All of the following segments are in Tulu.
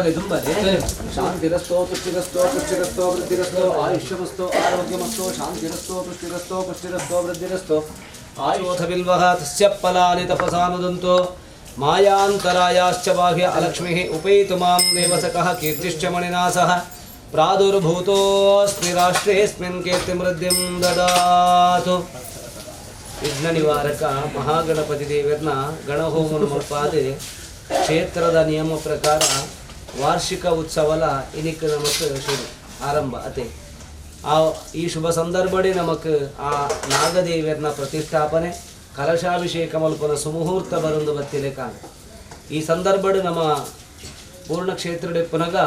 ಮಲ್ಪಲೆ ತುಂಬಲೆ. ಶಾಂತಿರಸ್ತೋ ತುಷ್ಟಿರಸ್ತೋ ಪುಷ್ಟಿರಸ್ತೋ ವೃದ್ಧಿರಸ್ತೋ ಆಯುಷ್ಯಮಸ್ತೋ ಆರೋಗ್ಯಮಸ್ತೋ. ಶಾಂತಿರಸ್ತೋ ತುಷ್ಟಿರಸ್ತೋ ಪುಷ್ಟಿರಸ್ತೋ ವೃದ್ಧಿರಸ್ತೋ ಆಯುಷ ಬಿಲ್ವಃ ತಸ್ಯ ಫಲಾನಿ ತಪಸಾನುದಂತೋ ಮಾಯಾಂತರಾಯಾಶ್ಚ ಬಾಹ್ಯ ಅಲಕ್ಷ್ಮಿಃ ಉಪೈತು ಮಾಂ ದೇವಸಕಃ ಕೀರ್ತಿಶ್ಚ ಮಣಿನಾ ಸಹ ಪ್ರಾದುರ್ಭೂತೋऽಸ್ಮಿ ರಾಷ್ಟ್ರೇऽಸ್ಮಿನ್ ಕೀರ್ತಿಮೃದ್ಧಿಂ ದದಾತು. ವಿಘ್ನ ನಿವಾರಕ ಮಹಾಗಣಪತಿ ದೇವರನ್ನ ಗಣಹೋಮನ ಮಲ್ಪಾದೆ ಕ್ಷೇತ್ರದ ನಿಯಮ ಪ್ರಕಾರ ವಾರ್ಷಿಕ ಉತ್ಸವಲ ಇನಿಕ್ ನಮಕ್ ಶುರು ಆರಂಭ ಅತೆ. ಆ ಈ ಶುಭ ಸಂದರ್ಭಡೆ ನಮಕ್ ಆ ನಾಗದೇವರನ್ನ ಪ್ರತಿಷ್ಠಾಪನೆ ಕಲಶಾಭಿಷೇಕ ಮಲ್ಪನ ಸುಮುಹೂರ್ತ ಬರೊಂದು ಬತ್ತಿಲೆ ಕಾಣ. ಈ ಸಂದರ್ಭಡು ನಮ್ಮ ಪೂರ್ಣ ಕ್ಷೇತ್ರಡೆ ಪುನಗ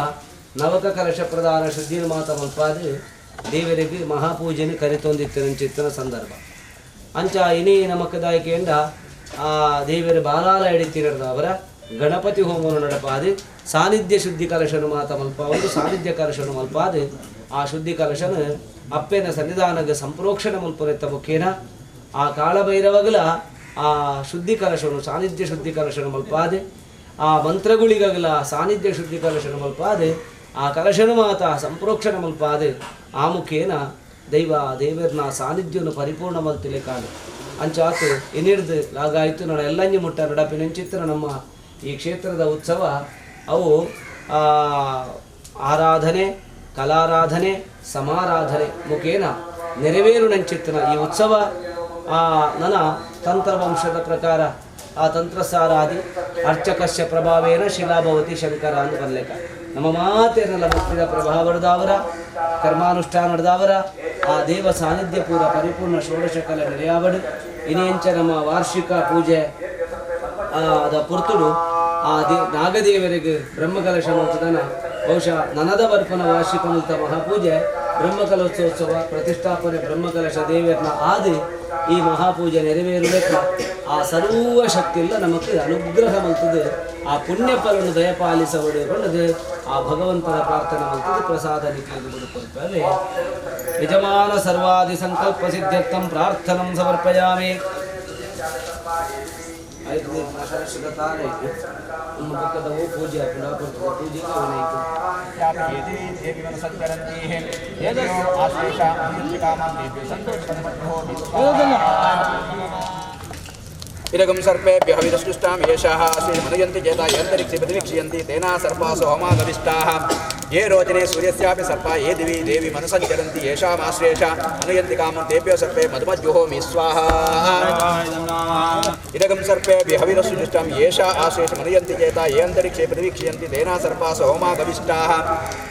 ನವಕ ಕಲಶ ಪ್ರದಾನ ಶುದ್ಧಿ ಮಾತ ಮಲ್ಪಾದು ದೇವರಿಗೆ ಮಹಾಪೂಜೆನ ಕರಿತೊಂದಿತ್ತಿನ ಸಂದರ್ಭ. ಅಂಚ ಇನಿ ನಮಕ್ ದಾಯಕೆಯಿಂದ ಆ ದೇವರ ಬಾಲಾಲ ಹಿಡಿತಿರದ ಅವರ ಗಣಪತಿ ಹೋಮವನ್ನು ನಡಪಾದು ಸಾನ್ನಿಧ್ಯ ಶುದ್ಧಿ ಕಲಶನು ಮಾತ ಮಲ್ಪ ಒಂದು ಸಾನ್ನಿಧ್ಯ ಕಲಶನು ಮಲ್ಪಾದು ಆ ಶುದ್ಧಿ ಕಲಶನ ಅಪ್ಪೆನ ಸನ್ನಿಧಾನಗ ಸಂಪ್ರೋಕ್ಷಣೆ ಮಲ್ಪನೆತ್ತ ಮುಖೇನ ಆ ಕಾಳಭೈರವಗಲ ಆ ಶುದ್ಧಿ ಕಲಶನು ಸಾನ್ನಿಧ್ಯ ಶುದ್ಧಿ ಕಲಶನು ಮಲ್ಪಾದೆ ಆ ಮಂತ್ರಗುಳಿಗಲ ಸಾನ್ನಿಧ್ಯ ಶುದ್ಧಿ ಕಲಶನು ಮಲ್ಪಾದೆ ಆ ಕಲಶನು ಮಾತ ಸಂಪ್ರೋಕ್ಷಣೆ ಮಲ್ಪಾದೆ ಆ ಮುಖೇನ ದೈವ ದೇವರನ್ನ ಸಾನ್ನಿಧ್ಯವನ್ನು ಪರಿಪೂರ್ಣ ಮಲ್ತಿಲೆ ಕಾಲು. ಅಂಚಾತು ಎನ್ನಿಡ್ದು ಲಾಗಾಯಿತು ನನ್ನ ಎಲ್ಲಂಜಿ ಮುಟ್ಟ ನಡಪಿನಂಚಿತ್ರ ನಮ್ಮ ಈ ಕ್ಷೇತ್ರದ ಉತ್ಸವ ಅವು ಆರಾಧನೆ ಕಲಾರಾಧನೆ ಸಮಾರಾಧನೆ ಮುಖೇನ ನೆರವೇರು ನಂಚಿತ್ತನ ಈ ಉತ್ಸವ ಆ ನನ್ನ ತಂತ್ರವಂಶದ ಪ್ರಕಾರ ಆ ತಂತ್ರಸಾರಾದಿ ಅರ್ಚಕಸ್ಯ ಪ್ರಭಾವೇನ ಶಿಲಾಭವತಿ ಶಂಕರ ಅಂತ ಬರ್ಲೇಕ. ನಮ್ಮ ಮಾತೇನೆಲ್ಲ ಭಕ್ತಿದ ಪ್ರಭಾವದವರ ಕರ್ಮಾನುಷ್ಠಾನದವರ ಆ ದೇವ ಸಾನ್ನಿಧ್ಯ ಪೂರ ಪರಿಪೂರ್ಣ ಷೋಡಶ ಕಲೆ ನೆಲೆಯಾವಡು. ಇನ್ನೆಂಚ ನಮ್ಮ ವಾರ್ಷಿಕ ಪೂಜೆ ಅದ ಪುರ್ತುಡು ಆ ನಾಗದೇವರಿಗೆ ಬ್ರಹ್ಮಕಲಶ ಮಲ್ತದನ ಬಹುಶಃ ನನದ ಬರ್ಪನ ವಾರ್ಷಿಕ ಮಲ್ತ ಮಹಾಪೂಜೆ ಬ್ರಹ್ಮಕಲಶೋತ್ಸವ ಪ್ರತಿಷ್ಠಾಪನೆ ಬ್ರಹ್ಮಕಲಶ ದೇವರನ್ನ ಆದಿ ಈ ಮಹಾಪೂಜೆ ನೆರವೇರಬೇಕ. ಆ ಸರ್ವ ಶಕ್ತಿಯೆಲ್ಲ ನಮಕ್ ಅನುಗ್ರಹ ಮಲ್ತದೆ ಆ ಪುಣ್ಯ ಫಲವನ್ನು ದಯಪಾಲಿಸಬಡದು ಆ ಭಗವಂತನ ಪ್ರಾರ್ಥನೆ ಮಲ್ತದೆ ಪ್ರಸಾದ ನಿಖಿಲು ಕೊಡ್ತಾರೆ. ಯಜಮಾನ ಸರ್ವಾದಿ ಸಂಕಲ್ಪ ಸಿದ್ಧ್ಯರ್ಥಂ ಪ್ರಾರ್ಥನಂ ಸಮರ್ಪಯಾಮಿ. ಪೂಜೆ ಪೂಜೆ इदगं सर्पेभ्यः विदस्पृष्टां येषाः आशीर्मनयन्ति चेता यन्तरिक्षे प्रतिवीक्षयन्ति तेना सर्पासो होमागविष्टाः. ये रोचने सूर्यस्यापि सर्पा ये दिवि देवी मनुसञ्चरन्ति येषामाश्लेषा अनुयन्ति कामं तेभ्यो सर्पे मधुमज्जुहोमि स्वाहा. इदगं सर्पेभ्यः विदस्पृष्टां येषा आश्लेषमनुयन्ति चेता ये अन्तरिक्षे प्रतिवीक्षयन्ति तेना सर्पासो होमागविष्टाः.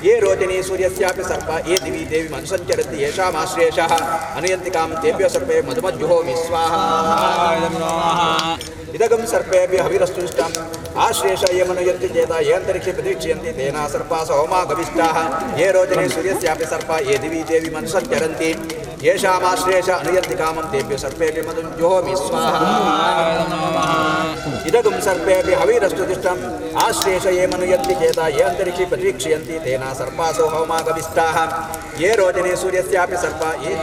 ये रोचने सूर्यस्यापि सर्पा ये दिवि देवी मनुसञ्चरन्ति येषामाश्लेषाः अनुयन्ति कामं तेभ्यो सर्पे मधुमज्जुहोमि स्वाहा. इदगं सर्पेभ्यः हविरस्तुष्टम् आश्लेष ये मनुयन्ति चेता ये अन्तरिक्षे प्रतीक्षयन्ति तेना सर्पास होमागविष्टाः. ये रोचने सूर्यस्यापि सर्पा ये दिवि देवी मनुसञ्चरन्ति येषामाश्लेष अनुयन्ति कामं तेभ्यो सर्पेभ्यो मधुं जुहोमि स्वाहा. इदगं सर्पेभ्यः हविरस्तुष्टम् आश्लेष ये मनुयन्ति चेता ये अन्तरिक्षे प्रतीक्षयन्ति तेना सर्पासो होमागविष्टाः. ये रोचने सूर्यस्यापि सर्पा ये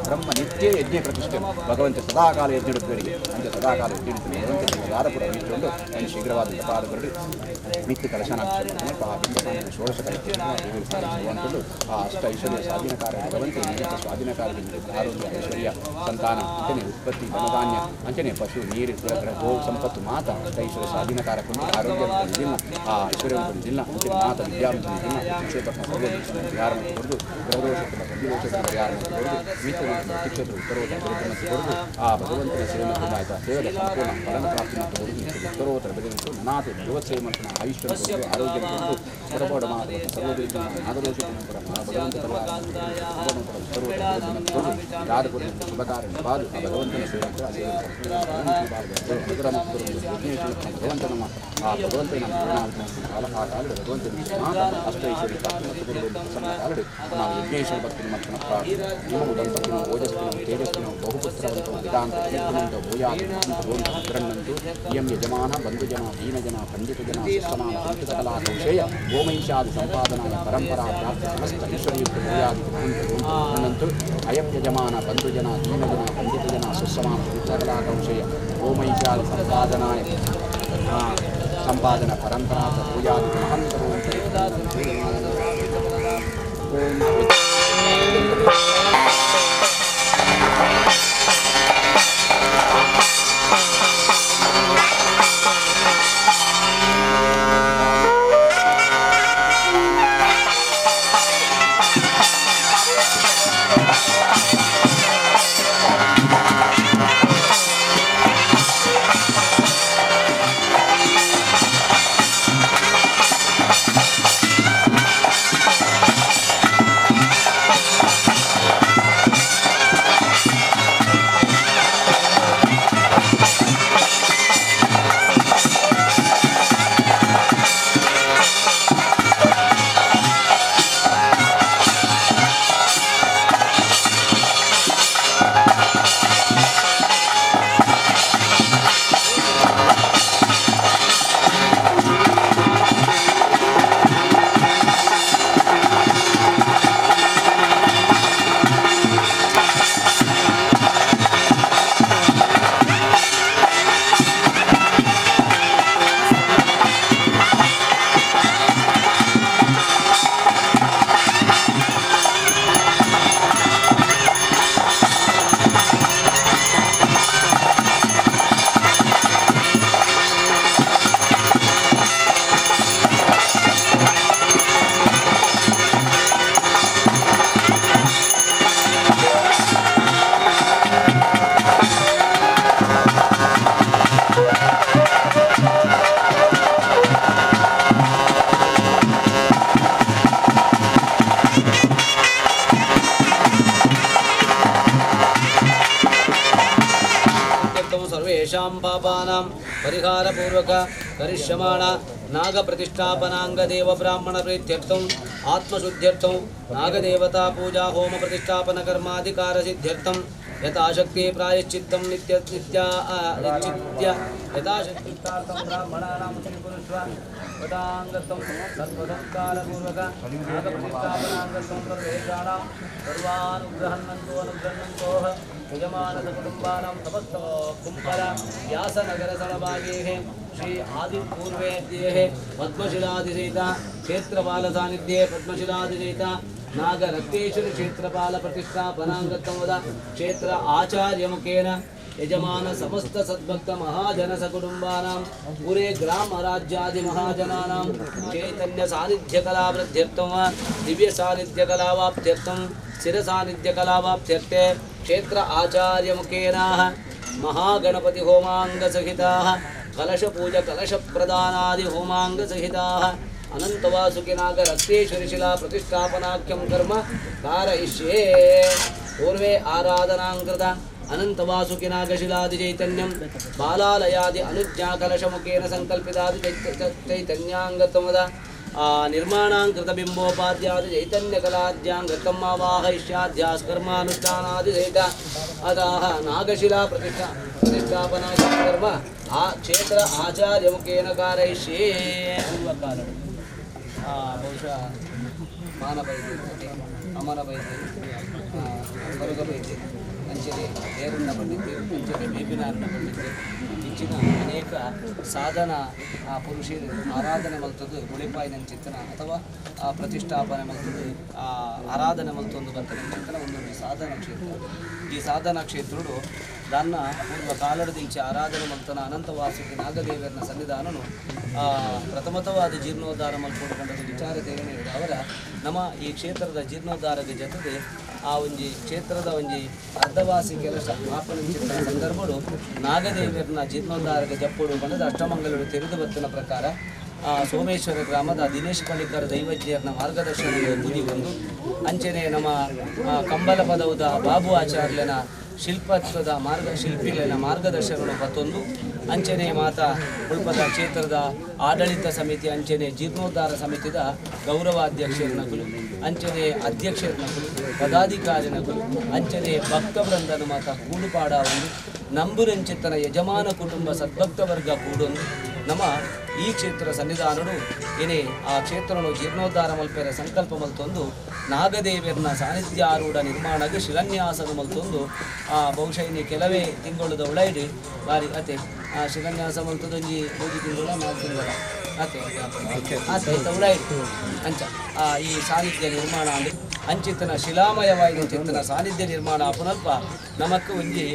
ब्रह्म नित्य यज्ञ प्रतिष्ठे भगವಂತ ಸದಾಕಾಲ ಯಜ್ಞ ಅಂಚೆ ಸದಾಕಾಲ ಯಜ್ಞ शीघ्रवाद ಪಾದಗಳು ನಿತ್ಯ ಕಲಶಾನಾಭಿಷೇಕ ಷೋಡಶ ಆ ಅಷ್ಟ ಐಶ್ವರ್ಯ ಸ್ವಾಧೀನಕಾರ ಭಗವಂತ ನಿತ್ಯ ಸ್ವಾಧೀನಕಾರ ಆರೋಗ್ಯ ಐಶ್ವರ್ಯ ಸಂತಾನ ಅಂಚನೆ ಉತ್ಪತ್ತಿ ಧನಧಾನ್ಯ ಅಂಚನೆ ಪಶು ನೀರು ಗೋ ಸಂಪತ್ತು ಮಾತ ಅಷ್ಟ ಐಶ್ವರ್ಯ ಸ್ವಾಧೀನಕಾರ ಆರೋಗ್ಯ ನಿಲ್ಲ ಆ ಐಶ್ವರ್ಯವಂತ ನಿಲ್ಲ ಅಂಚನೆ ಮಾತ ವಿದ್ಯಾವಂತ ನಿಲ್ಲ ಪರಿಹಾರ ಕೊಡದು ಗ್ರಹದೋಷ ಸಂಧಿದೋಷ ಪರಿಹಾರ ಕೊಡದು ಮಿತ್ರ ಕ್ಷೇತ್ರ ಉತ್ತರೋತ್ತರ ಕೊಡದು ಆ ಭಗವಂತನ ಸೇವೆ ಮತ್ತು ಆಯ್ತಾ ಸೇವೆಯ ಸಂಪೂರ್ಣ ಫಲನ ಪ್ರಾಪ್ತಿ ಮತ್ತು ಉತ್ತರೋತ್ತರ ಬೆಳೆದಂತು ನಾನಾತಿ ಭಗವತ್ ಸೇವೆ ಮತ್ತು ಆಯುಷ್ಯ ಆರೋಗ್ಯ ಕೊಟ್ಟು ಹೊರಬೋಡ ಮಾತು ಸರ್ವೋದಯ ನಾಗದೋಷ ಭಗವಂತ ಉತ್ತರೋತ್ತರ ಶುಭ ಕಾರ್ಯ ಬಾದು ಆ ಭಗವಂತನ ಸೇವೆ ಭಗವಂತನ ಆ ಭಗವಂತನ ಕಾಲ ಆ ಕಾಲಡು ಭಗವಂತನ ಅಷ್ಟ ಐಶ್ವರ್ಯ ಪ್ರಾಪ್ತಿ ಮತ್ತು ಪ್ರಸನ್ನ ಕಾಲಡು ನಾವು ಯಜ್ಞೇಶ್ವರ ಭಕ್ತಿನ ಮತ್ತು ನಿಮ್ಮ ದಂಪತಿನ ಓಜಸ್ವಿನ ತೇಜಸ್ವಿನ ಬಹುಪುತ್ರವಂತ ವೇದಾಂತ ಕೀರ್ತನಂತ ಭೂಯಾದಂತು ಇಯಂ ಯಜಮಾನ ಬಂಧುಜನ ದೀನಜನ ಪಂಡಿತಜನ ಸುಸಮಾನ ಸಂಸ್ಕೃತಕಲಾ ಕೌಶೇಯ ಗೋಮೈಷಾದಿ ಸಂಪಾದನಾಯ ಪರಂಪರಾ ಪ್ರಾಪ್ತ ಸಮಸ್ತ ಐಶ್ವರ್ಯುಕ್ತ ಭೂಯಾದಿ ಮಹಂತು ಅಯಂ ಯಜಮಾನ ಬಂಧುಜನ ದೀನಜನ ಪಂಡಿತಜನ ಸುಸಮಾನ ಸಂಸ್ಕೃತಕಲಾ ಕೌಶೇಯ ಗೋಮೈಷಾದಿ ಸಂಪಾದನಾಯ ಸಂಪಾದನ ಪರಂಪರಾ ಭೂಯಾದಿ ಮಹಂತ Thank ಸರ್ವೇಷಾಂ ಪಾಪಾನಾಂ ಪರಿಹಾರಪೂರ್ವಕ ಕರಿಷ್ಯಮಾಣ ನಾಗಪ್ರತಿಷ್ಠಾಪನಾಂಗದೇವ ಬ್ರಾಹ್ಮಣ ಪ್ರೀತ್ಯರ್ಥಂ ಆತ್ಮಶುದ್ಧ್ಯರ್ಥಂ ನಾಗದೇವತಾ ಪೂಜಾ ಹೋಮ ಪ್ರತಿಷ್ಠಾಪನ ಕರ್ಮಾಧಿಕಾರ ಸಿದ್ಧ್ಯರ್ಥಂ ಯಥಾಶಕ್ತಿ ಪ್ರಾಯಶ್ಚಿತ್ತಂ ನಿತ್ಯ ನಿತ್ಯ ನಿಶ್ಚಿತ್ಯ ಯಥಾಶಕ್ತಿಷ್ಟಾರ್ಥಂ ಬ್ರಾಹ್ಮಣಾನಾಂ ಶ್ರೀಪುರುಷ್ವ ಪದಾಂಗತ್ವಂ ಸರ್ವಸಂಸ್ಕಾರಪೂರ್ವಕ ನಾಗಪ್ರತಿಷ್ಠಾಪನಾಂಗತ್ವಂ ಸರ್ವೇಷಾಣಾಂ ಸರ್ವಾನುಗ್ರಹನ್ನಂತೋ ಅನುಗ್ರಹನ್ನಂತೋಃ ಯಜಮಾನಸ ಕುಟುಂಬಾನಾಂ ಸಮಸ್ತ ಕುಂಪರ ವ್ಯಾಸನಗರ ಸಳಬಾಗೇಃ ಶ್ರೀ ಆದಿಪೂರ್ವೇದ್ಯೇಃ ಪದ್ಮಶಿಲಾದಿಸಹಿತ ಕ್ಷೇತ್ರಪಾಲ ಸಾನ್ನಿಧ್ಯೆ ಪದ್ಮಶಿಲಾದಿಸಹಿತ ನಾಗರಕ್ತೇಶ್ವರ ಕ್ಷೇತ್ರಪಾಲ ಪ್ರತಿಷ್ಠಾಪನಾಂಗತ್ವದ ಕ್ಷೇತ್ರ ಆಚಾರ್ಯ ಮುಖೇನ ಯಜಮಾನ ಸಮಸ್ತ ಸದ್ಭಕ್ತ ಮಹಾಜನ ಸಕುಟುಂಬಾನಾಂ ಪುರೇ ಗ್ರಾಮ ರಾಜ್ಯಾದಿ ಮಹಾಜನಾನಾಂ ಚೈತನ್ಯ ಸಾನ್ನಿಧ್ಯ ಕಲಾವೃದ್ಧ್ಯರ್ಥಂ ದಿವ್ಯ ಸಾನ್ನಿಧ್ಯ ಕಲಾವಾಪ್ತ್ಯರ್ಥಂ ಸ್ಥಿರ ಸಾನ್ನಿಧ್ಯ ಕಲಾವಾಪ್ತ್ಯರ್ಥೆ ಕ್ಷೇತ್ರ ಆಚಾರ್ಯ ಮುಖೇನ ಮಹಾಗಣಪತಿ ಹೋಮಾಂಗ ಸಹಿತಾಃ ಕಲಶ ಪೂಜಾ ಕಲಶ ಪ್ರದಾನಾದಿ ಹೋಮಾಂಗ ಸಹಿತಾಃ ಅನಂತವಾಸುಕಿನಾಗ ರಕ್ತೇಶ್ವರಿ ಶಿಲಾ ಪ್ರತಿಷ್ಠಾಪನಾಖ್ಯಂ ಕರ್ಮ कारयिष्ये. पूर्वे आराधनां कृत अनन्तवासुकिनागशिलादि चैतन्यं बालालयादि अनुज्ञाकलशमुखेन संकल्पितादि चैतन्याङ्गत्वमद निर्माणाङ्कृतबिम्बोपाद्यादि चैतन्यकलाद्याङ्गत्वम् आवाहयिष्याध्यास्कर्मानुष्ठानादि सहित अतः नागशिला प्रतिष्ठापना कर्म आ क्षेत्र आचार्यमुखेन कारयिष्ये. पूर्वकालಡು ಬಹುಶಃ ಮಾನ ಬೈದೆ ಅಮರ ಬೈದೆ ಬರುಗ ಬೈದೆ ಅಂಚನೆ ದೇರನ್ನ ಪಂಡಿತೆ ಅಂಚನೆ ಬೇಬಿನಾರನ್ನ ಪಂಡಿತೆ ಇಂಚಿನ ಅನೇಕ ಸಾಧನ ಆ ಪುರುಷರು ಆರಾಧನೆ ಮಲ್ತದ್ದು ಮುಳಿಪಾಯಿನ ಚಿತ್ತನ ಅಥವಾ ಆ ಪ್ರತಿಷ್ಠಾಪನೆ ಮಲ್ತದ್ದು ಆ ಆರಾಧನೆ ಮಲ್ತೊಂದು ಬರ್ತದೆ ಚಿತ್ತನ ಒಂದೊಂದು ಸಾಧನ ಕ್ಷೇತ್ರ. ಈ ಸಾಧನ ಕ್ಷೇತ್ರಡು ದಾನ್ನ ಪೂರ್ವ ಕಾಲಡದಿಂಚೆ ಆರಾಧನೆ ಮಲ್ತನ ಅನಂತವಾಸುಕಿ ನಾಗದೇವರನ ಸನ್ನಿಧಾನನು ಪ್ರಥಮತವಾದ ಜೀರ್ಣೋದ್ಧಾರ ಮಲ್ಕೊಂಡು ವಿಚಾರ ದೇವನೇ ಅವರ ನಮ್ಮ ಈ ಕ್ಷೇತ್ರದ ಜೀರ್ಣೋದ್ಧಾರದ ಜೊತೆಗೆ ಆ ಒಂಜಿ ಕ್ಷೇತ್ರದ ಒಂಜಿ ಅರ್ಧವಾಸಿ ಕೆಲಸ ಮಾಪನ ಸಂದರ್ಭಡು ನಾಗದೇವರನ ಜೀರ್ಣೋದ್ಧಾರದ ಜಪ್ಪುಡು ಬಂದದ ಅಷ್ಟಮಂಗಲರು ತೆರೆದು ಬತ್ತಿನ ಪ್ರಕಾರ ಸೋಮೇಶ್ವರ ಗ್ರಾಮದ ದಿನೇಶ್ ಪಳಿಕರ್ ದೈವಜ್ಞರನ ಮಾರ್ಗದರ್ಶನದ ಬುದಿ ಒಂದು ಅಂಚನೆ ನಮ್ಮ ಕಂಬಲ ಪದವುದ ಬಾಬು ಆಚಾರ್ಯನ ಶಿಲ್ಪತ್ವದ ಶಿಲ್ಪಿಗಳ ಮಾರ್ಗದರ್ಶನಗಳು ಮತ್ತೊಂದು ಅಂಚನೆ ಮಾತಾ ಉಳ್ಪದ ಕ್ಷೇತ್ರದ ಆಡಳಿತ ಸಮಿತಿ ಅಂಚನೆ ಜೀರ್ಣೋದ್ಧಾರ ಸಮಿತಿದ ಗೌರವಾಧ್ಯಕ್ಷರನಗುಲು ಅಂಚನೆ ಅಧ್ಯಕ್ಷರನಗುಲು ಪದಾಧಿಕಾರಿನಗುಲು ಅಂಚನೆ ಭಕ್ತವೃಂದನ ಮಾತ ಕೂಡುಪಾಡ ಒಂದು ನಂಬುರಂಚಿತನ ಯಜಮಾನ ಕುಟುಂಬ ಸದ್ಭಕ್ತ ವರ್ಗ ಕೂಡೊಂದು ನಮ್ಮ ಈ ಕ್ಷೇತ್ರ ಸನ್ನಿಧಾನರು ಏನೇ ಆ ಕ್ಷೇತ್ರನು ಜೀರ್ಣೋದ್ಧಾರ ಮಲ್ಪೆರ ಸಂಕಲ್ಪ ಮಲ್ತೊಂದು ನಾಗದೇವರನ ಸಾನ್ನಿಧ್ಯ ಆರೂಢ ನಿರ್ಮಾಣಕ್ಕೆ ಶಿಲಾನ್ಯಾಸನ ಮಲ್ತೊಂದು ಆ ಬಹುಶಃ ಇನ್ನು ಕೆಲವೇ ತಿಂಗಳುದ ಉಳೈಡಿ ಬಾರಿ ಅತೆ ಆ ಶಿಲಾನ್ಯಾಸ ಮಲ್ತದೊಂಜಿ ಮೂಜಿ ತಿಂಗಳ 4 ತಿಂಗಳ ಅತೆ ಅತೆ ಉಳೈಡಿ ಅಂಚ ಆ ಈ ಸಾನ್ನಿಧ್ಯ ನಿರ್ಮಾಣ ಅಂದ್ರೆ ಅಂಚಿತನ ಶಿಲಾಮಯವಾದ ಚಿತ್ತನ ಸಾನ್ನಿಧ್ಯ ನಿರ್ಮಾಣ ಅಪನಲ್ಪ ನಮಕ್ ಒಂಜಿ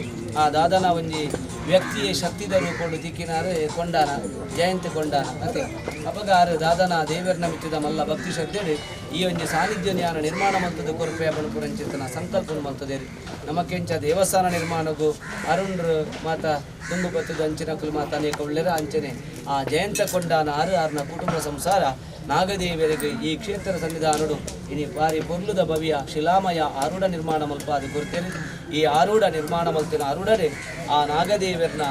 ಆ ದಾದನ ಒಂಜಿ ವ್ಯಕ್ತಿಯ ಶಕ್ತಿದ ರೂಪಡು ತಿಕ್ಕಿನಾರು ಕೊಂಡಾನ ಜಯಂತಿ ಕೊಂಡಾನ ಅತೆ ಅಪಗಾರು ದಾದನ ದೇವರನ ಮಿತ್ತಿದ ಮಲ್ಲ ಭಕ್ತಿ ಶ್ರದ್ಧೆಡು ಈ ಒಂಜಿ ಸಾನ್ನಿಧ್ಯ ಜ್ಞಾನ ನಿರ್ಮಾಣ ಮಲ್ತದ ಕೊರಪೆ ಪುರಂಚಿತನ ಸಂಕಲ್ಪ ಮಲ್ತದೇರಿ ನಮಕೆಂಚ ದೇವಸ್ಥಾನ ನಿರ್ಮಾಣಗೂ ಅರುಣ್ರು ಮಾತ ತುಂಬು ಬತ್ತದ ಅಂಚಿನಕುಲು ಮಾತ ಅನೇಕ ಒಳ್ಳೆರ ಅಂಚನೆ ಆ ಜಯಂತ ಕೊಂಡಾನ ಆರು ಆರ್ನ ಕುಟುಂಬ ಸಂಸಾರ ನಾಗದೇವರಿಗೆ ಈ ಕ್ಷೇತ್ರ ಸನ್ನಿಧಾನಡು ಇನಿ ಬಾರಿ ಪೊರ್ಲುದ ಭವ್ಯ ಶಿಲಾಮಯ ಆರೂಢ ನಿರ್ಮಾಣ ಮಲ್ಪಾದಿ ಕೊರ್ತೇನೆ. ಈ ಆರೂಢ ನಿರ್ಮಾಣ ಮಲ್ತಿನ ಆರೂಢರೇ ಆ ನಾಗದೇವರನ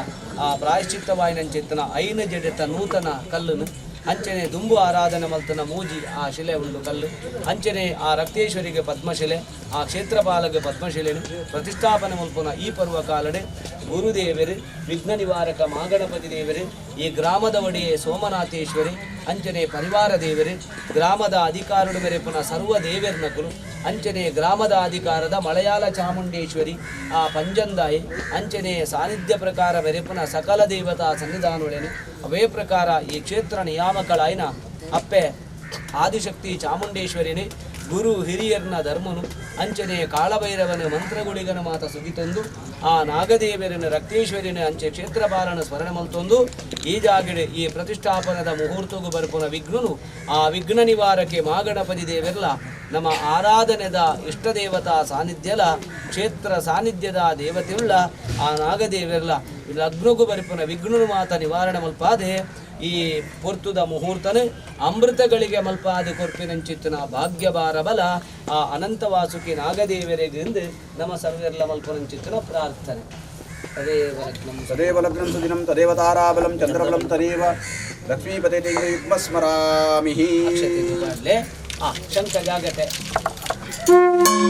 ಆ ಪ್ರಾಯಶ್ಚಿತ್ತವಾಯಿನಂಚಿತ್ತನ 5 ಜಡೆತ ನೂತನ ಕಲ್ಲುನು ಅಂಚನೆ ದುಂಬು ಆರಾಧನೆ ಮಲ್ತನ ಮೂಜಿ ಆ ಶಿಲೆ ಉಂಡು ಕಲ್ಲು ಅಂಚನೆ ಆ ರಕ್ತೇಶ್ವರಿಗೆ ಪದ್ಮಶಿಲೆ ಆ ಕ್ಷೇತ್ರಪಾಲಗೆ ಪದ್ಮಶಿಲೆನು ಪ್ರತಿಷ್ಠಾಪನೆ ಮಲ್ಪುನ ಈ ಪರ್ವ ಕಾಲಡೆ ಗುರುದೇವರು ವಿಘ್ನ ನಿವಾರಕ ಮಾಗಣಪತಿ ದೇವರು ಈ ಗ್ರಾಮದ ಒಡೆಯೇ ಸೋಮನಾಥೇಶ್ವರಿ ಅಂಚನೆ ಪರಿವಾರ ದೇವರು ಗ್ರಾಮದ ಅಧಿಕಾರಡು ಮೆರೆಪುನ ಸರ್ವ ದೇವರ್ನಕುಲು ಅಂಚನೆ ಗ್ರಾಮದ ಅಧಿಕಾರದ ಮಲಯಾಳ ಚಾಮುಂಡೇಶ್ವರಿ ಆ ಪಂಜಂದಾಯಿ ಅಂಚನೆ ಸಾನ್ನಿಧ್ಯ ಪ್ರಕಾರ ಮೆರೆಪುನ ಸಕಲ ದೇವತಾ ಸನ್ನಿಧಾನೊಳೆನು ಅವೇ ಪ್ರಕಾರ ಈ ಕ್ಷೇತ್ರ ನಿಯಾಮಕಳಾಯ್ನ ಅಪ್ಪೆ ಆದಿಶಕ್ತಿ ಚಾಮುಂಡೇಶ್ವರಿನೇ ಗುರು ಹಿರಿಯರ್ನ ಧರ್ಮನು ಅಂಚನೆ ಕಾಳಭೈರವನ ಮಂತ್ರಗುಳಿಗನ ಮಾತ ಸುಗಿತೊಂದು ಆ ನಾಗದೇವರನ ರಕ್ತೇಶ್ವರಿನ ಅಂಚೆ ಕ್ಷೇತ್ರಪಾಲನ ಸ್ಮರಣೆ ಮಲ್ತೊಂದು ಈ ಜಾಗಡೆ ಈ ಪ್ರತಿಷ್ಠಾಪನದ ಮುಹೂರ್ತಗೂ ಬರ್ಪುನ ವಿಘ್ನನು ಆ ವಿಘ್ನ ನಿವಾರಕ್ಕೆ ಮಾಗಣಪತಿ ದೇವರ್ಲ ನಮ್ಮ ಆರಾಧನೆದ ಇಷ್ಟದೇವತಾ ಸಾನ್ನಿಧ್ಯಲ ಕ್ಷೇತ್ರ ಸಾನ್ನಿಧ್ಯದ ದೇವತೆಯುಳ್ಳ ಆ ನಾಗದೇವರ್ಲ ಲಗ್ನಗೂ ಬರ್ಪುನ ವಿಘ್ನನು ಮಾತ ನಿವಾರಣೆ ಮಲ್ಪಾದೆ ಈ ಪೊರ್ತುದ ಮುಹೂರ್ತನೆ ಅಮೃತಗಳಿಗೆ ಮಲ್ಪಾದ ಕೊರ್ಪಿನಂಚಿತ್ತನ ಭಾಗ್ಯಭಾರ ಬಲ ಆ ಅನಂತವಾಸುಕಿ ನಾಗದೇವರಿಗೆಂದು ನಮ್ಮ ಸರ್ವೆರ್ಲ ಮಲ್ಪನಂಚಿತ್ತನ ಪ್ರಾರ್ಥನೆ. ತದೇವ ಲಗ್ನಂ ತದೇವ ಲಗ್ನಂ ಸುದಿನಂ ತದೇವ ತಾರಾಬಲಂ ಚಂದ್ರಬಲಂ ತದೇವ ಲಕ್ಷ್ಮೀಪತೆ ಯುಗ್ಮ ಸ್ಮರಾಮಿ. ಅಕ್ಷತೆ ದುಬಾರ್ಲೆ ಆ ಶಂಖ ಜಾಗಟೆ. ಿ.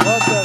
Okay.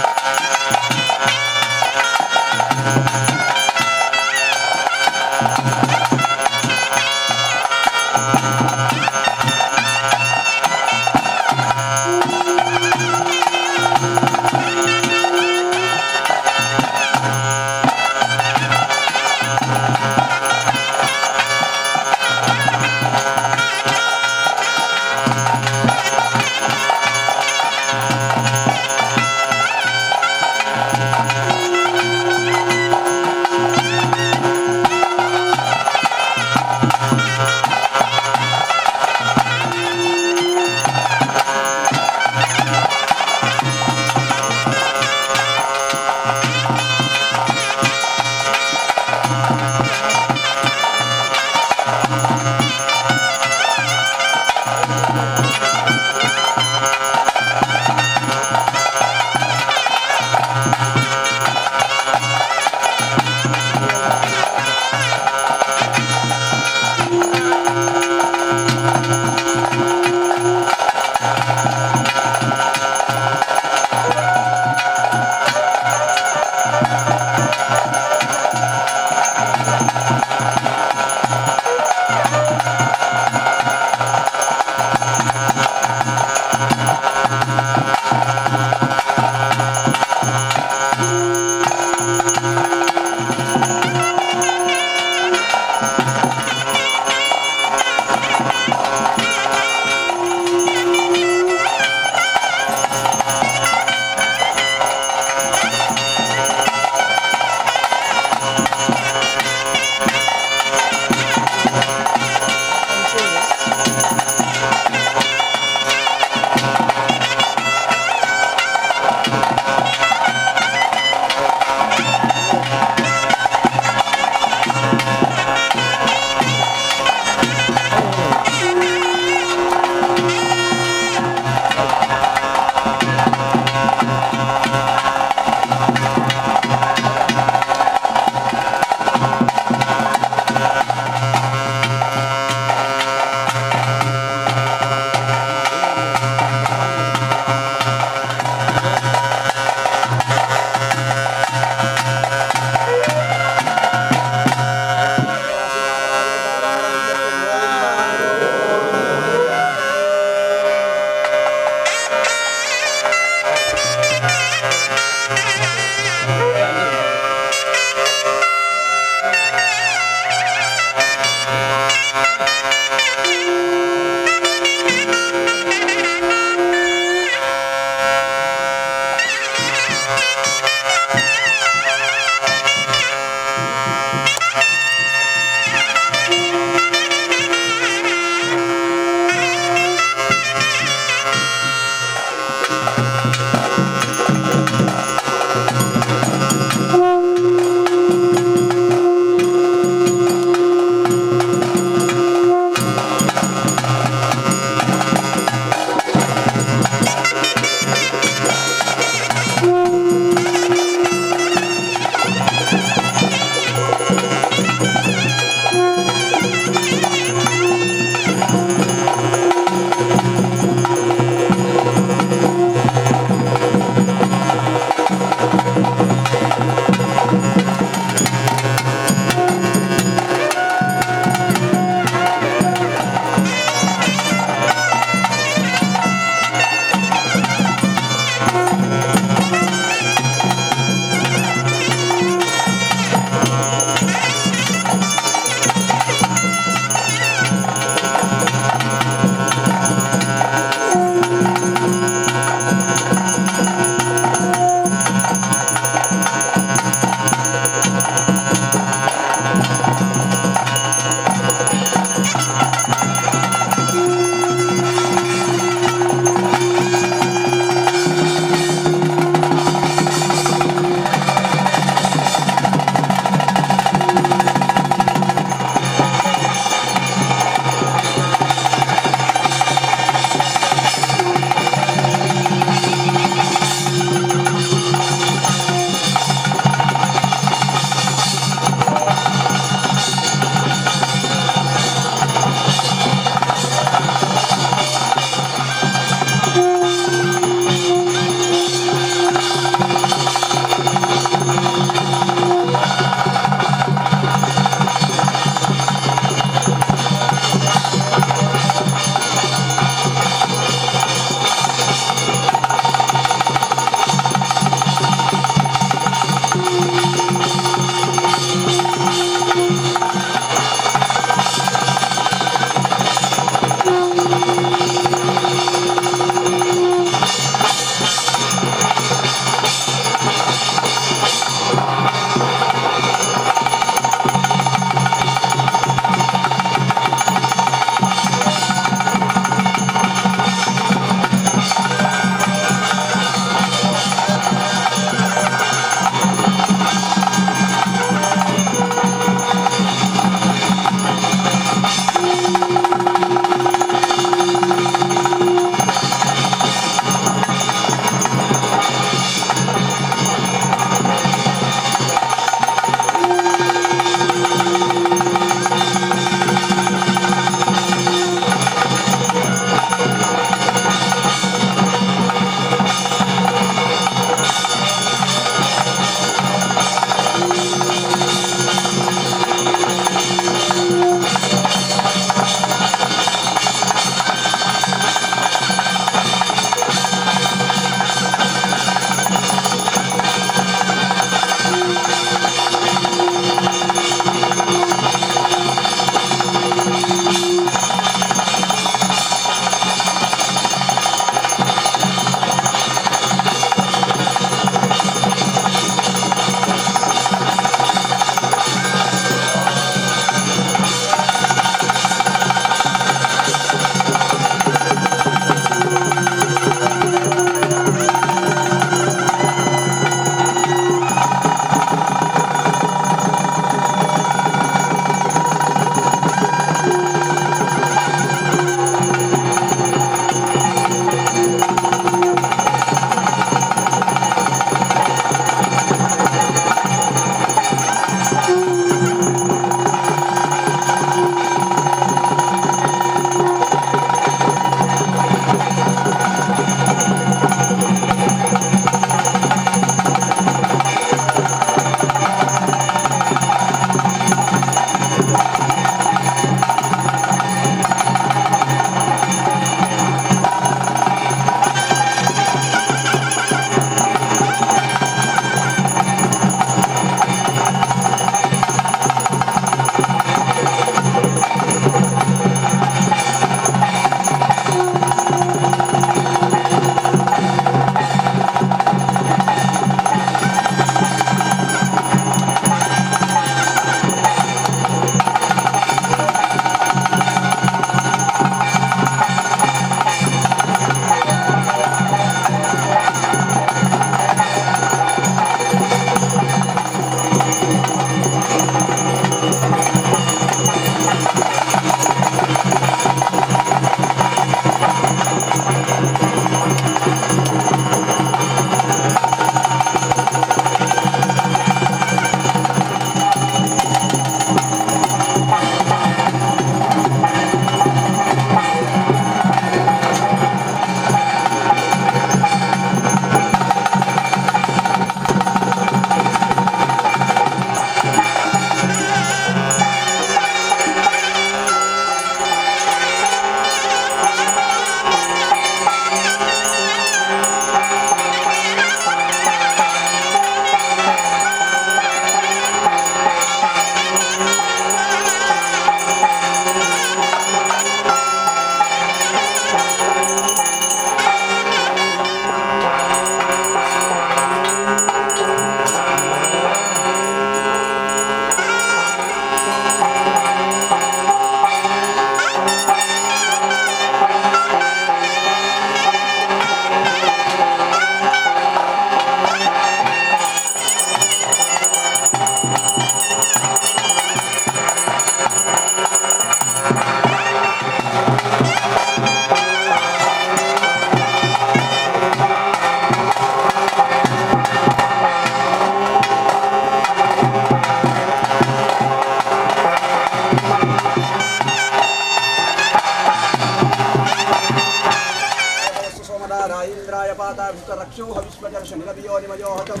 सोमदारायिन्द्राय पाताभिष्टरक्षो हविष्वजर्षनिरभियो निमयोहतं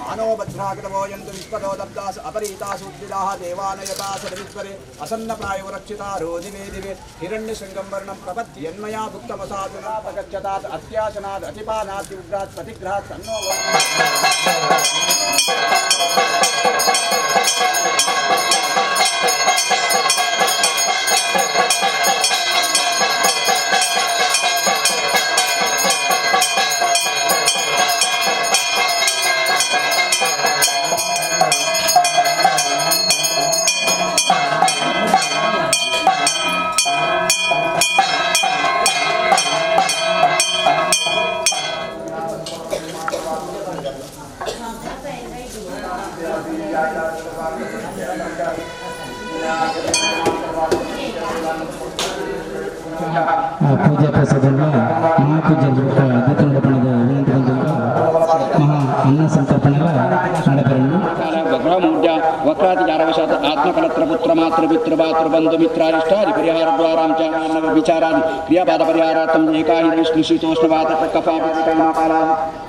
आनो भद्राकृतवो यन्तु विश्वतो दब्दास अपरीतासु उद्विदाः देवानयतास रविस्वरे असन्नप्रायो रक्षिता रोदिवे दिवे हिरण्यशृङ्गं वर्णं प्रपद्यन्मया भुक्तमसाधुनापगच्छतात् अत्याशनात् अतिपानात् उग्रात् प्रतिग्रहात् सन्नो ಪೂಜಾ ಪ್ರಸಾದ ಮಹಾಪೂಜೆ ದೀಪನದ ವಿನಂತಿ ಮಹಾ ಅನ್ನ ಸಂತರ್ಪಣೆ ನಡೆಬರಲು ವಕ್ರಮೂಢ್ಯ ವಕ್ರಾತಿಚಾರವಶಾತ್ ಆತ್ಮಕಲತ್ರ ಪುತ್ರ ಮಾತೃ ಪಿತೃ ಭಾತೃ ಬಂಧು ಮಿತ್ರಾರಿಷ್ಟಾದಿ ಪರಿಹಾರ ದ್ವಾರಾಂ ಚ ವಿಚಾರಾದಿ ಕ್ರಿಯಾಪಾದ ಪರಿಹಾರಾರ್ಥಂ ಏಕಾಹಿ ವಿಷ್ಣುಶೀತೋಷ್ಣವಾತ ಕಫಾಪಿಕಾಮಪಾಲ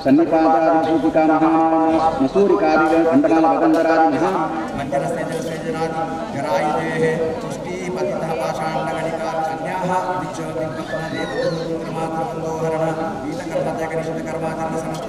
ಸನ್ನಿಪಾತಾದಿ ಸೂಪಿಕಾ ಮಹಾಮಾನ ಮಸೂರಿಕಾದಿ ಅಂಡಮಾಲ ಭಗಂಧರಾದಿ ಮಹಾ ಮಂಜನಸ್ನೇಜನಾದಿ ಜರಾಯುದೇಹ ತುಷ್ಟೀಪತಿತಃ ಪಾಷಾಂಡಗಣಿಕಾ ಕನ್ಯಾಃ ವಿಜ್ಯೋತಿರ್ಪತ್ನದೇವಪುತ್ರಮಾತೃಬಂಧೋಹರಣ ಗೀತಕರ್ಮತ್ಯಾಗನಿಷಿತಕರ್ಮಾಚರಣ ಸಮಸ್ತ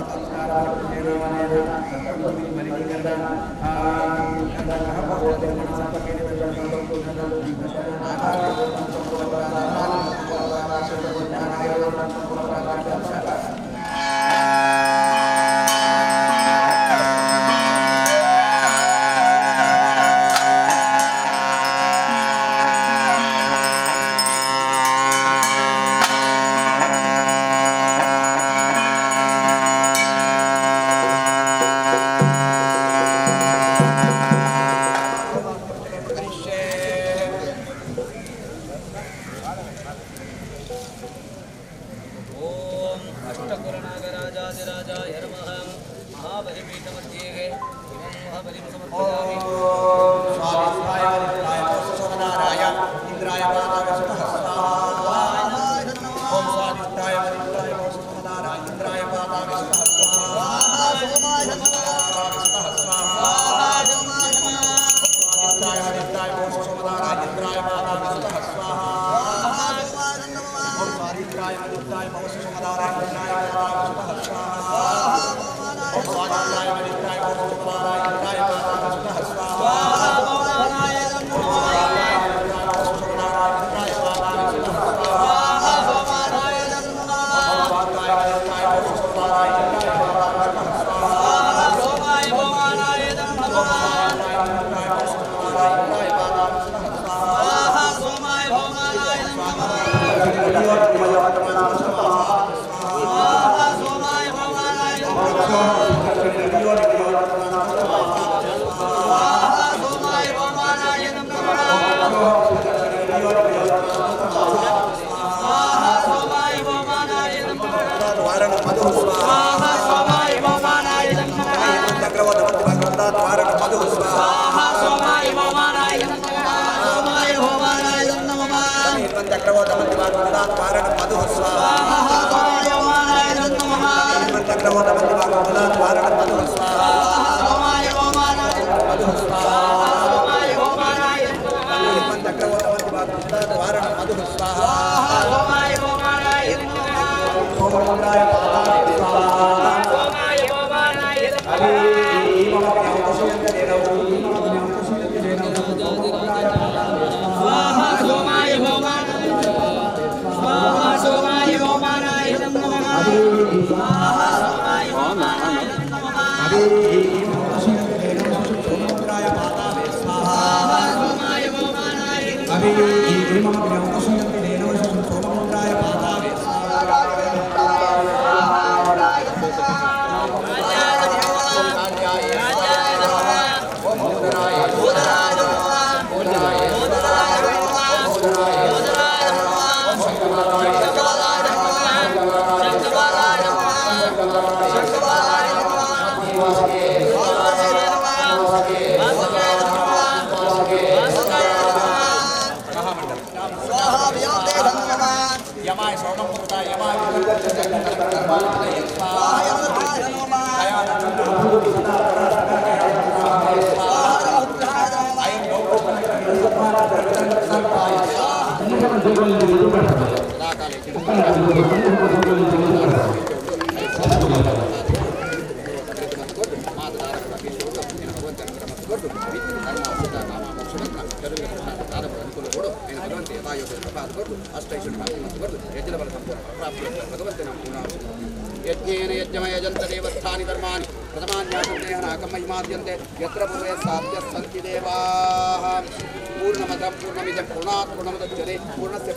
Thank you. यज्ञेन यज्ञमयजन्त देवस्थानि धर्माणि प्रथमान्यासन्देहनाकमहिमाद्यन्ते यत्र पूर्वे साध्यः सन्ति देवाः। पूर्णमदः पूर्णमिदं पूर्णात् पूर्णमुदच्यते पूर्णस्य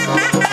Thank you.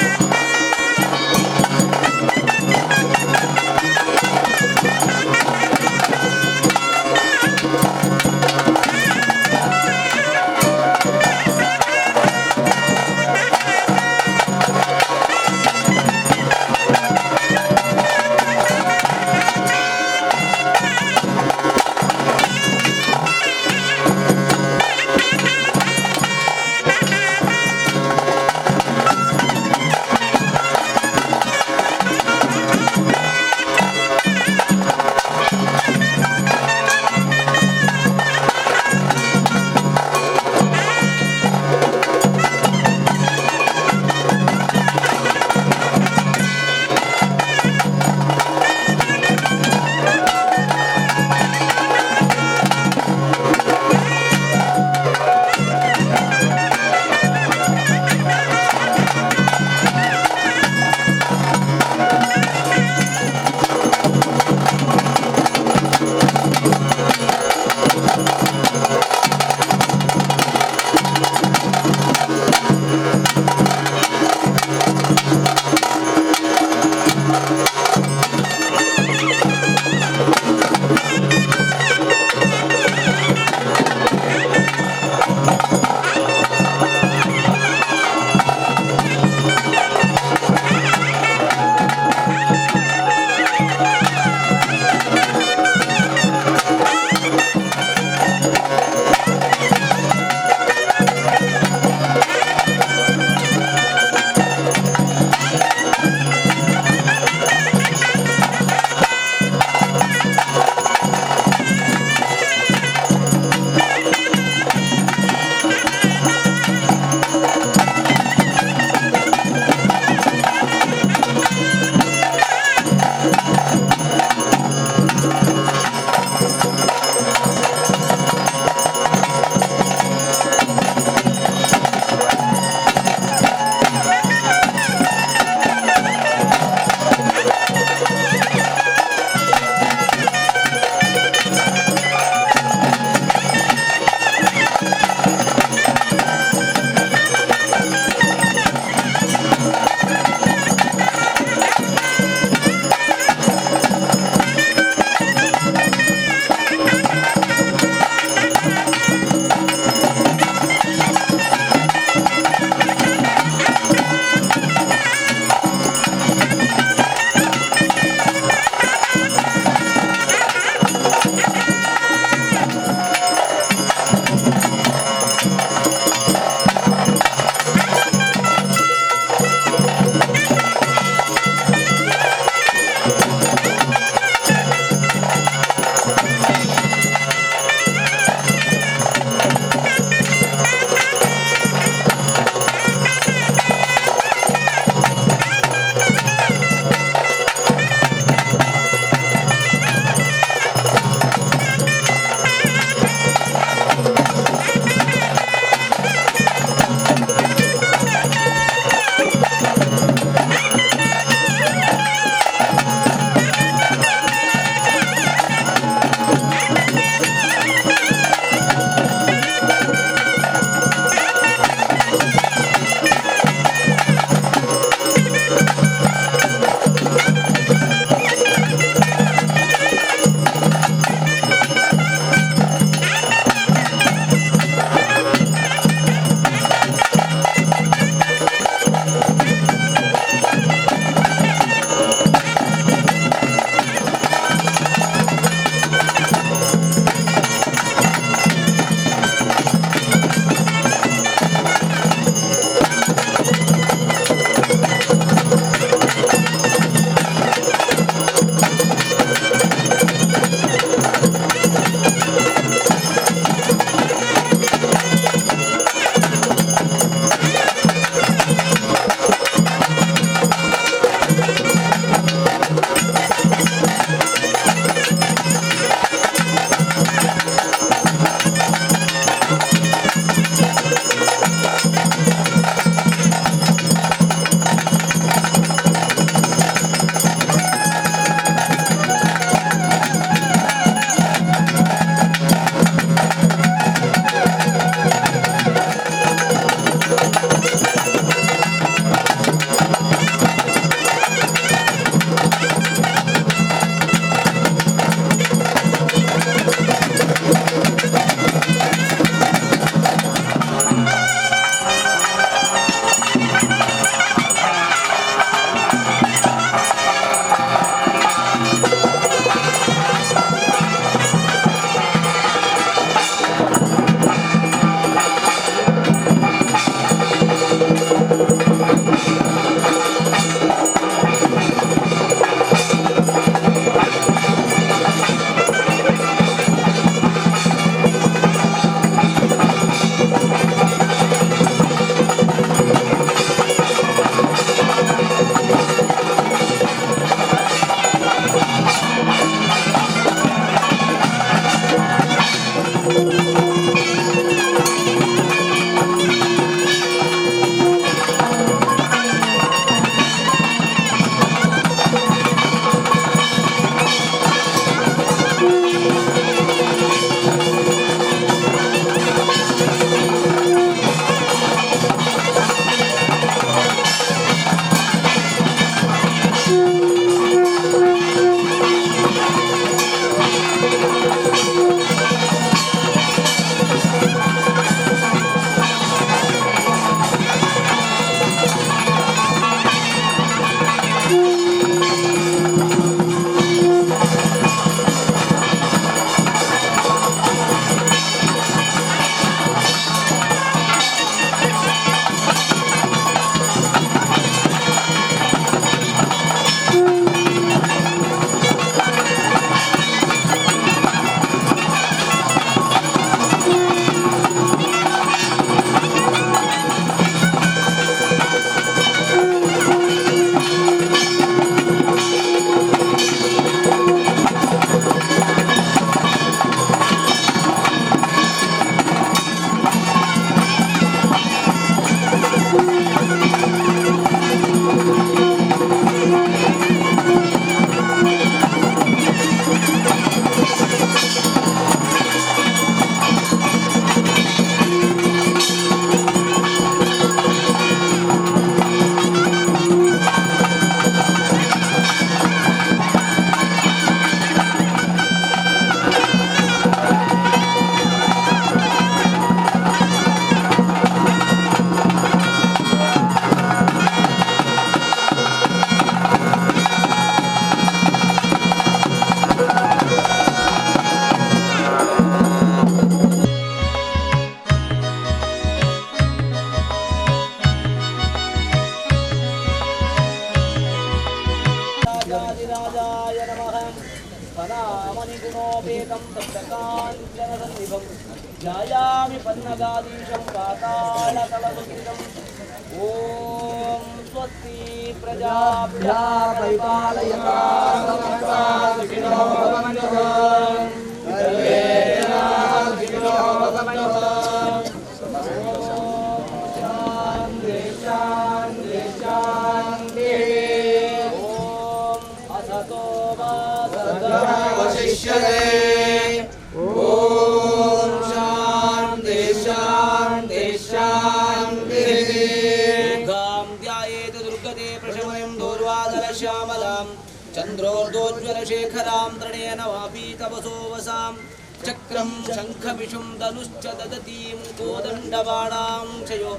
ರಾಜಾಧಿರಾಜಾಯ ನಮಃ. ಫಲಾಮಣಿಗುಣೋಪೇತಂ ಸಪ್ತಕಾಂಚನಸನ್ನಿಭಂ ಧ್ಯಾಯಾಮಿ ಪನ್ನಗಾಧೀಶಂ ಪಾತಾಳತಲಸುಸ್ಥಿತಂ. ಓಂ ಸ್ವಸ್ತಿ ಪ್ರಜಾಭ್ಯಃ ಪರಿಪಾಲಯತಾಂ ಸಮಸ್ತಾ ಸುಖಿನೋ ಭವಂತು. ಸರ್ವೇ ಜನಾಃ ಸುಖಿನೋ ಭವಂತು. ಓಂ ಶಾಂತಿ ಶಾಂತಿ ಶಾಂತಿ. ಓಂ ಅಸತೋ ಮಾ ಸದ್ಗಮನ. ಓಂ ಶಾಂತಿ ಶಾಂತಿ ಶಾಂತಿ. ದುರ್ಗಾಂ ಧ್ಯಾಯೇತ ದುರ್ಗತೆ ಪ್ರಶಮಯಂ ದೂರ್ವಾದಲ ಶ್ಯಾಮಲಾಂ ಚಂದ್ರೋರ್ಧೋಜ್ವಲಶೇಖರಾಂ ತ್ರಣಯನ ವಾಪೀತವಸೋ ವಸಾಂ ಚಕ್ರಂ ಶಂಖವಿಷುಂ ಧನುಶ್ಚ ದದತೀಂ ಕೋದಂಡಬಾಣಾಂ ಕ್ಷಯೋ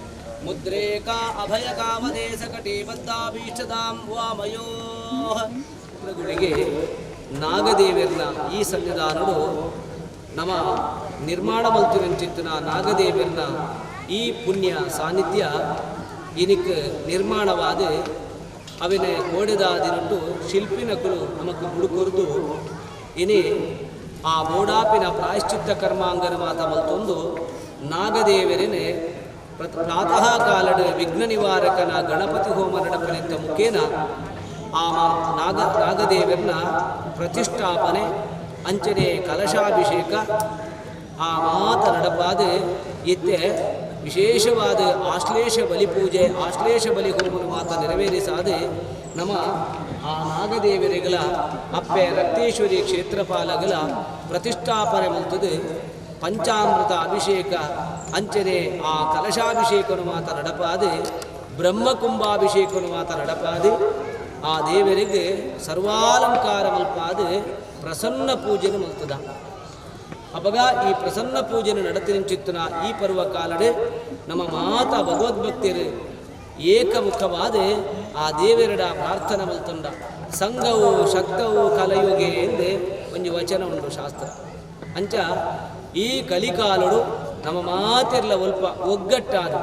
ಮುದ್ರೇಕಾ ಅಭಯಕಾಮದೇ ಸಕಟೇ ಬದ್ಧಾಭೀಷ್ಟದಾಂ ವಾಮಯೋಃ. ಗುಡಿಗೆ ನಾಗದೇವಿಯರ್ನ ಈ ಸನ್ನಿಧಾನಡು ನಮ್ಮ ನಿರ್ಮಾಣ ಮಲ್ತಿನಂಚಿತ್ತಿನ ನಾಗದೇವಿಯರ್ನ ಈ ಪುಣ್ಯ ಸಾನ್ನಿಧ್ಯ ಇನಿಕ್ ನಿರ್ಮಾಣವಾದ ಅವಿನ ಕೋಡೆದಾದಿನಟ್ಟು ಶಿಲ್ಪಿನಕುಲು ನಮಕ್ ಬುಡುಕೊರ್ದು ಇನಿ ಆ ಬೋಡಾಪಿನ ಪ್ರಾಯಶ್ಚಿತ್ತ ಕರ್ಮಾಂಗನ ಮಾತ ಮಲ್ತೊಂದು ನಾಗದೇವರನೆ ಪ್ರಾತಃ ಕಾಲಡು ವಿಘ್ನ ನಿವಾರಕನ ಗಣಪತಿ ಹೋಮ ನಡಪನಿತ್ತ ಮುಖೇನ ಆ ನಾಗದೇವರನ್ನ ಪ್ರತಿಷ್ಠಾಪನೆ ಅಂಚನೆ ಕಲಶಾಭಿಷೇಕ ಆ ಮಾತ ನಡಪಾದ ಇತ್ತೆ ವಿಶೇಷವಾದ ಆಶ್ಲೇಷ ಬಲಿ ಪೂಜೆ ಆಶ್ಲೇಷ ಬಲಿ ಹೋಮನ ಮಾತ ನೆರವೇರಿಸಾದೆ ನಮ್ಮ ಆ ನಾಗದೇವರಿಗಳ ಅಪ್ಪೆ ರಕ್ತೇಶ್ವರಿ ಕ್ಷೇತ್ರಪಾಲಗಳ ಪ್ರತಿಷ್ಠಾಪನೆ ಮಲ್ತದೆ ಪಂಚಾಮೃತ ಅಭಿಷೇಕ ಅಂಚನೆ ಆ ಕಲಶಾಭಿಷೇಕನು ಮಾತ ನಡಪಾದೆ ಬ್ರಹ್ಮಕುಂಭಾಭಿಷೇಕನು ಮಾತ ನಡಪಾದೆ ಆ ದೇವರಿಗೆ ಸರ್ವಾಲಂಕಾರ ಮಲ್ಪಾದೆ ಪ್ರಸನ್ನ ಪೂಜೆನು ಮಲ್ತದ. ಅಪಗ ಈ ಪ್ರಸನ್ನ ಪೂಜೆನು ನಡತಿನಿಂಚಿತ್ತನ ಈ ಪರ್ವಕಾಲಡೆ ನಮ್ಮ ಮಾತಾ ಭಗವದ್ಭಕ್ತಿಯರು ಏಕಮುಖವಾದ ಆ ದೇವರಡ ಪ್ರಾರ್ಥನೆ ಮಲ್ತಂಡ ಸಂಘವು ಶಕ್ತವು ಕಲಯುಗೆ ಎಂದೇ ಒಂದು ವಚನ ಉಂಟು ಶಾಸ್ತ್ರ. ಅಂಚ ಈ ಕಲಿಕಾಲಡು ನಮ್ಮ ಮಾತೆಲ್ಲ ಒಲ್ಪ ಒಗ್ಗಟ್ಟಾದ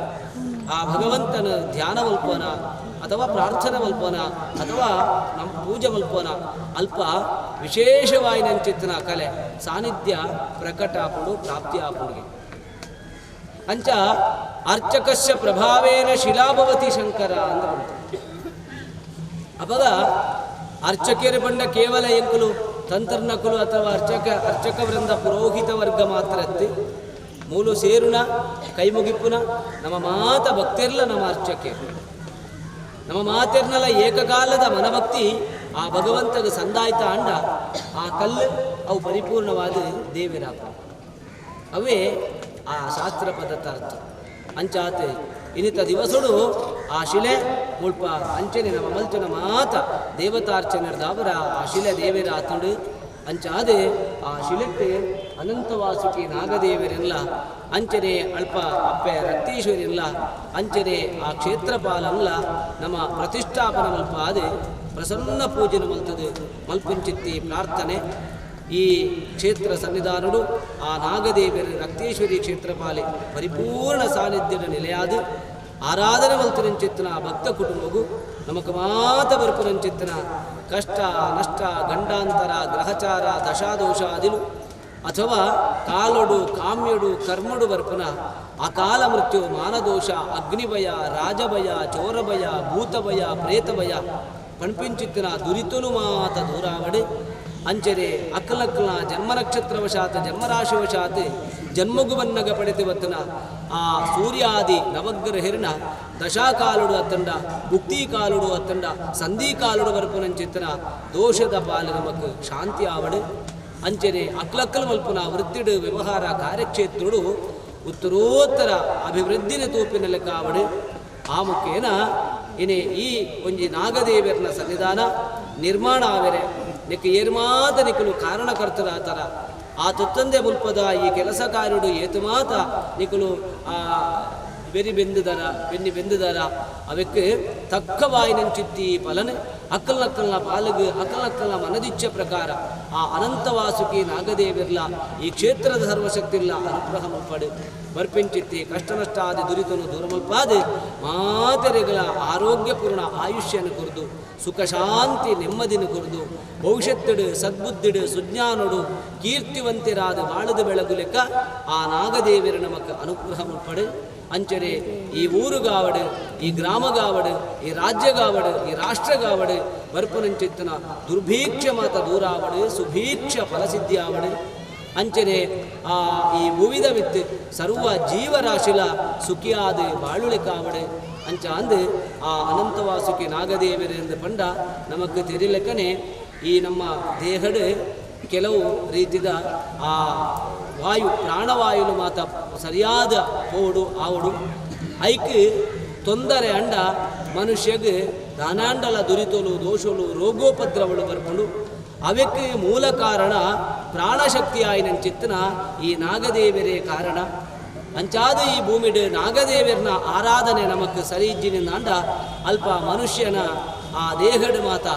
ಆ ಭಗವಂತನ ಧ್ಯಾನ ಮಲ್ಪನ ಅಥವಾ ಪ್ರಾರ್ಥನೆ ಮಲ್ಪನ ಅಥವಾ ನಮ್ಮ ಪೂಜೆ ಮಲ್ಪನ ಅಲ್ಪ ವಿಶೇಷವಾಯಿನಂಚಿತ್ತನ ಕಲೆ ಸಾನ್ನಿಧ್ಯ ಪ್ರಕಟ ಆಪುಡು ಪ್ರಾಪ್ತಿ ಆಪುಡುಗೆ. ಅಂಚ ಅರ್ಚಕಸ್ಯ ಪ್ರಭಾವೇನ ಶಿಲಾಭವತಿ ಶಂಕರ ಅಂತ ಬಂತು. ಅಪಗ ಅರ್ಚಕರು ಬಂಡ ಕೇವಲ ಎಂಕುಲು ತಂತ್ರನಕುಲು ಅಥವಾ ಅರ್ಚಕ ವೃಂದ ಪುರೋಹಿತ ವರ್ಗ ಮಾತ್ರ ಅತ್ತಿ ಮೂಲು ಸೇರುನ ಕೈಮುಗಿಪ್ಪುನ ನಮ್ಮ ಮಾತ ಭಕ್ತಿರ್ಲ ನಮ್ಮ ಅರ್ಚಕರು ನಮ್ಮ ಮಾತಿರ್ನಲ್ಲ ಏಕಕಾಲದ ಮನಭಕ್ತಿ ಆ ಭಗವಂತಗ ಸಂದಾಯ್ತ ಅಂಡ ಆ ಕಲ್ಲು ಅವು ಪರಿಪೂರ್ಣವಾದ ದೇವಿರಾಪ ಅವೇ ಆ ಶಾಸ್ತ್ರ ಪದ್ಧತ ಅರ್ಥ. ಅಂಚಾತೆ ಇನ್ನಿತ ದಿವಸಡು ಆ ಶಿಲೆ ಮುಲ್ಪ ಅಂಚನೆ ನಮ್ಮ ಮಲ್ಚನ ಮಾತ ದೇವತಾರ್ಚನೆರ್ದಾವರ ಆ ಶಿಲೆ ದೇವಿರ ಆತಂಡು ಅಂಚಾದೆ ಆ ಶಿಲೆಕ್ಕೆ ಅನಂತವಾಸುಕಿ ನಾಗದೇವರೆಲ್ಲ ಅಂಚನೆ ಅಲ್ಪ ಅಪ್ಪೆ ರಕ್ತೇಶ್ವರಿಲ್ಲ ಅಂಚನೆ ಆ ಕ್ಷೇತ್ರಪಾಲಲ್ಲ ನಮ್ಮ ಪ್ರತಿಷ್ಠಾಪನ ಮಲ್ಪ ಆದೆ ಪ್ರಸನ್ನ ಪೂಜೆನ ಮಲ್ತದೆ ಮಲ್ಪುಂಚಿತ್ತಿ ಪ್ರಾರ್ಥನೆ. ಈ ಕ್ಷೇತ್ರ ಸನ್ನಿಧಾನಡು ಆ ನಾಗದೇವಿಯರ ರಕ್ತೇಶ್ವರಿ ಕ್ಷೇತ್ರಪಾಲೆ ಪರಿಪೂರ್ಣ ಸಾನ್ನಿಧ್ಯದ ನೆಲೆಯಾದ ಆರಾಧನೆ ಮಲ್ತಿನಂಚಿತ್ತನ ಭಕ್ತ ಕುಟುಂಬಗೂ ನಮಕ ಮಾತ ಬರ್ಪುನಂಚಿತ್ತನ ಕಷ್ಟ ನಷ್ಟ ಗಂಡಾಂತರ ಗ್ರಹಚಾರ ದಶಾದೋಷ ಅದಿಲು ಅಥವಾ ಕಾಲೊಡು ಕಾಮ್ಯಡು ಕರ್ಮಡು ಬರ್ಪುನ ಅಕಾಲ ಮೃತ್ಯು ಮಾನದೋಷ ಅಗ್ನಿಭಯ ರಾಜಭಯ ಚೋರಭಯ ಭೂತಭಯ ಪ್ರೇತಭಯ ಪಣ್ಪಿಂಚಿತ್ತಿನ ದುರಿತುಲು ಮಾತ ದೂರಾವಡೆ ಅಂಚನೆ ಅಕ್ಕಲಕ್ಕಲ ಜನ್ಮ ನಕ್ಷತ್ರವಶಾತ್ ಜನ್ಮರಾಶಿವಶಾತ್ ಜನ್ಮಗು ಬನ್ನಗ ಪಡೆತಿ ಬತ್ತನ ಆ ಸೂರ್ಯಾದಿ ನವಗ್ರಹಿರ್ನ ದಶಾಕಾಲುಡು ಅತ್ತಂಡ ಭುಕ್ತಿಕಾಲುಡು ಅತ್ತಂಡ ಸಂಧಿಕಾಲುಡು ಬರ್ಪುನಂಚಿತ್ತನ ದೋಷದ ಪಾಲು ನಮಕ್ ಶಾಂತಿ ಆವಡು ಅಂಚನೆ ಅಕ್ಲಕ್ಕಲ್ ಮಲ್ಪುನ ವೃತ್ತಿಡು ವ್ಯವಹಾರ ಕಾರ್ಯಕ್ಷೇತ್ರುಡು ಉತ್ತರೋತ್ತರ ಅಭಿವೃದ್ಧಿನ ತೂಪಿನ ಲೆಕ್ಕಾವಡು ಆ ಮುಖೇನ ಇನಿ ಈ ಒಂಜಿ ನಾಗದೇವಿಯರ್ನ ಸನ್ನಿಧಾನ ನಿರ್ಮಾಣ ಆವೆರೆ ನಿಕ್ಕ ಏರ್ಮಾತ ನಿಕಲು ಕಾರಣಕರ್ತರಾತರ ಆ ತುತ್ತಂದೆ ಮುಲ್ಪದ ಈ ಕೆಲಸ ಕಾರ್ಯಡು ಏತು ಮಾತ ನಿಕಲು ಆ ಬೆರಿ ಬೆಂದುದರ ಬೆನ್ನಿ ಬೆಂದುದರ ಅವಕ್ಕೆ ತಕ್ಕವಾಯಿನಂಚಿತ್ತಿ ಫಲನ ಅಕ್ಕಲ್ನಕ್ಕಲ್ನ ಪಾಲಗು ಅಕ್ಕಲ್ನಕ್ಕಲ್ನ ಮನದಿಚ್ಛ ಪ್ರಕಾರ ಆ ಅನಂತವಾಸುಕಿ ನಾಗದೇವಿರ್ಲ ಈ ಕ್ಷೇತ್ರದ ಸರ್ವಶಕ್ತಿರ್ಲ ಅನುಗ್ರಹ ಮಲ್ಪಡು ಬರ್ಪಿಂಚಿತ್ತಿ ಕಷ್ಟ ನಷ್ಟ ಆದಿ ದುರಿತನು ದೂರಮಲ್ಪಾದ ಮಾತೆರೆಗಳ ಆರೋಗ್ಯಪೂರ್ಣ ಆಯುಷ್ಯನ ಕುರಿದು ಸುಖ ಶಾಂತಿ ನೆಮ್ಮದಿನ ಕುರಿದು ಭವಿಷ್ಯತ್ತಿಡು ಸದ್ಬುದ್ಧಿಡು ಸುಜ್ಞಾನುಡು ಕೀರ್ತಿವಂತಿರಾದ ಬಾಳದ ಬೆಳಗು ಲೆಕ್ಕ ಆ ನಾಗದೇವಿರ ನಮಕ್ ಅನುಗ್ರಹ ಮಲ್ಪಡು. ಅಂಚರೆ ಈ ಊರುಗಾವಡು ಈ ಗ್ರಾಮಗಾವಡು ಈ ರಾಜ್ಯಗಾವಡು ಈ ರಾಷ್ಟ್ರಗಾವಡು ಬರ್ಪುನಂಚಿತ್ತನ ದುರ್ಭೀಕ್ಷ ಮಾತ ದೂರಾವಡು ಸುಭೀಕ್ಷ ಫಲಸಿದ್ಧಿಯಾವಡು. ಅಂಚನೆ ಆ ಈ ಭೂವಿದ ಮಿತ್ತು ಸರ್ವ ಜೀವರಾಶಿಲ ಸುಖಿಯಾದ ಬಾಳುಳಿಕಾವಡು. ಅಂಚ ಅಂದು ಆ ಅನಂತವಾಸುಕಿ ನಾಗದೇವರು ಎಂದು ಪಂಡ ನಮಕ್ ತೆರಿಲಕ್ಕನೆ ಈ ನಮ್ಮ ದೇಹಡು ಕೆಲವು ರೀತಿದ ಆ ವಾಯು ಪ್ರಾಣವಾಯುಲು ಮಾತ ಸರಿಯಾದ ಪೋಡು ಆವಡು ಐಕ್ ತೊಂದರೆ ಅಂಡ ಮನುಷ್ಯಗೆ ದಾನಾಂಡಲ ದುರಿತೋಲು ದೋಷಲು ರೋಗೋಪದ್ರವಳು ಬರ್ಕೊಂಡು ಅವಕ್ಕೆ ಮೂಲ ಕಾರಣ ಪ್ರಾಣಶಕ್ತಿ ಆಯಿನಂಚಿತ್ತನ ಈ ನಾಗದೇವರೇ ಕಾರಣ. ಅಂಚಾದ ಈ ಭೂಮಿಡು ನಾಗದೇವರನ ಆರಾಧನೆ ನಮಕ್ ಸರಿ ಇಜ್ಜಿನಿಂದ ಅಲ್ಪ ಮನುಷ್ಯನ ಆ ದೇಹಡು ಮಾತ